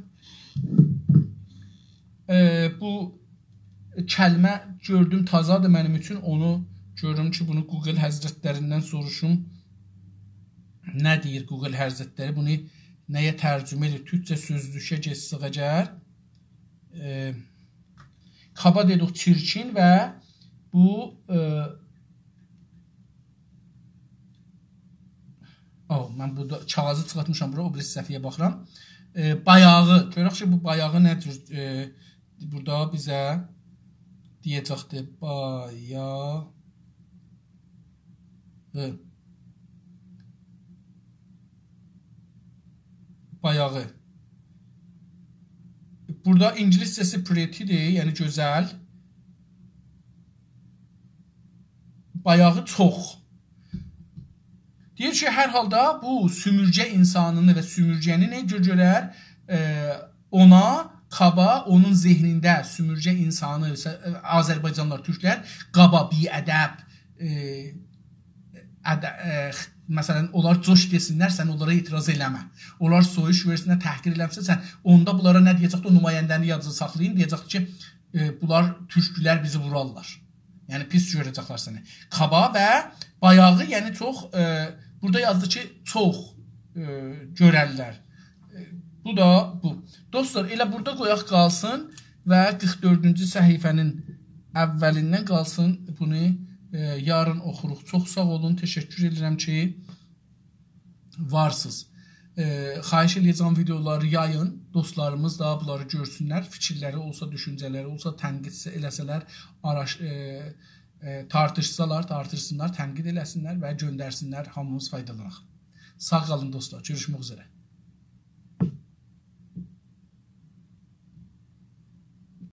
ائ، بو کلمه گؤردوم تازادیر منیم اوچون، اونو گؤروم کی، بونو گوگل حضرتلریندن سوروشوم. نه دئییر گوگل حضرتلری؟ بونو نه‌یه ترجمه ائدیر؟ تورکجه سؤزلوکه گئتسک اگر، ائ، قابا دئدیک چیرکین و بو، ائ، او، من بورادا کاغیذی چیخارتمیشام بورا، او بیریسی صفحه‌یه باخیرام. ائ، بایاغی، گؤرک کی، بو بایاغی نه جور، ائ، بورادا بیزه دئیه‌جکدیر. بایاغی. بایاغی. بورادا اینگیلیسجه‌سی pretty دیر، یعنی گؤزل. بایاغی چوخ. دئییر کی، هر حالدا بو سومورگه اینسانینی و سومورگه‌نی نه گؤ-، گؤرر؟ ائ، اونا قابا، اونون ذهنینده سومورگه اینسانی، س-، آذربایجانلیلار، تورکلر قابا، بی‌ادب، ائ، اده-، ائ، خ-، مثلا، اونلار جوش دئسینلر، سن اونلارا اعتراض ائله‌مه. اونلار سویوش وئرسینلر، تحقیر ائله‌میشسن، سن اوندا بونلارا نه دئیه‌جکدی، او نماینده‌نی یادینیزدا ساخلایین، دئیه‌جکدی کی، ائ، بونلار تورکلولر بیزی وورارلار. یعنی، پیس گؤره‌جکلر سنی. قابا و بایاغی، یعنی چوخ، ائ، بورادا یازدی کی، چوخ، ائ، گؤررلر. ائ، بو دا بو. دوستلار، ائله بورادا قویاق قالسین و قیرخ دؤردونجو صفحه‌نین اولیندن قالسین. بونو، ائ، یارین اوخوروق. چوخ ساغ اولون، تشکر ائدیرم کی، وارسینیز. ائ، خواهش ائله‌یه‌جم ویدئولاری یایین، دوستلاریمیز دا بونلاری گؤرسونلر، فیکیرلری اولسا، دوشونجه‌لری اولسا، تنقید ائله‌سه‌لر، آراش-، ائ، ائ، تارتیشسالار، تارتیشسینلار، تنقید ائله‌سینلر و گؤندرسینلر، هامیمیز فایدالاناق. ساغ قالین دوستلار، گؤروشمک اوزره.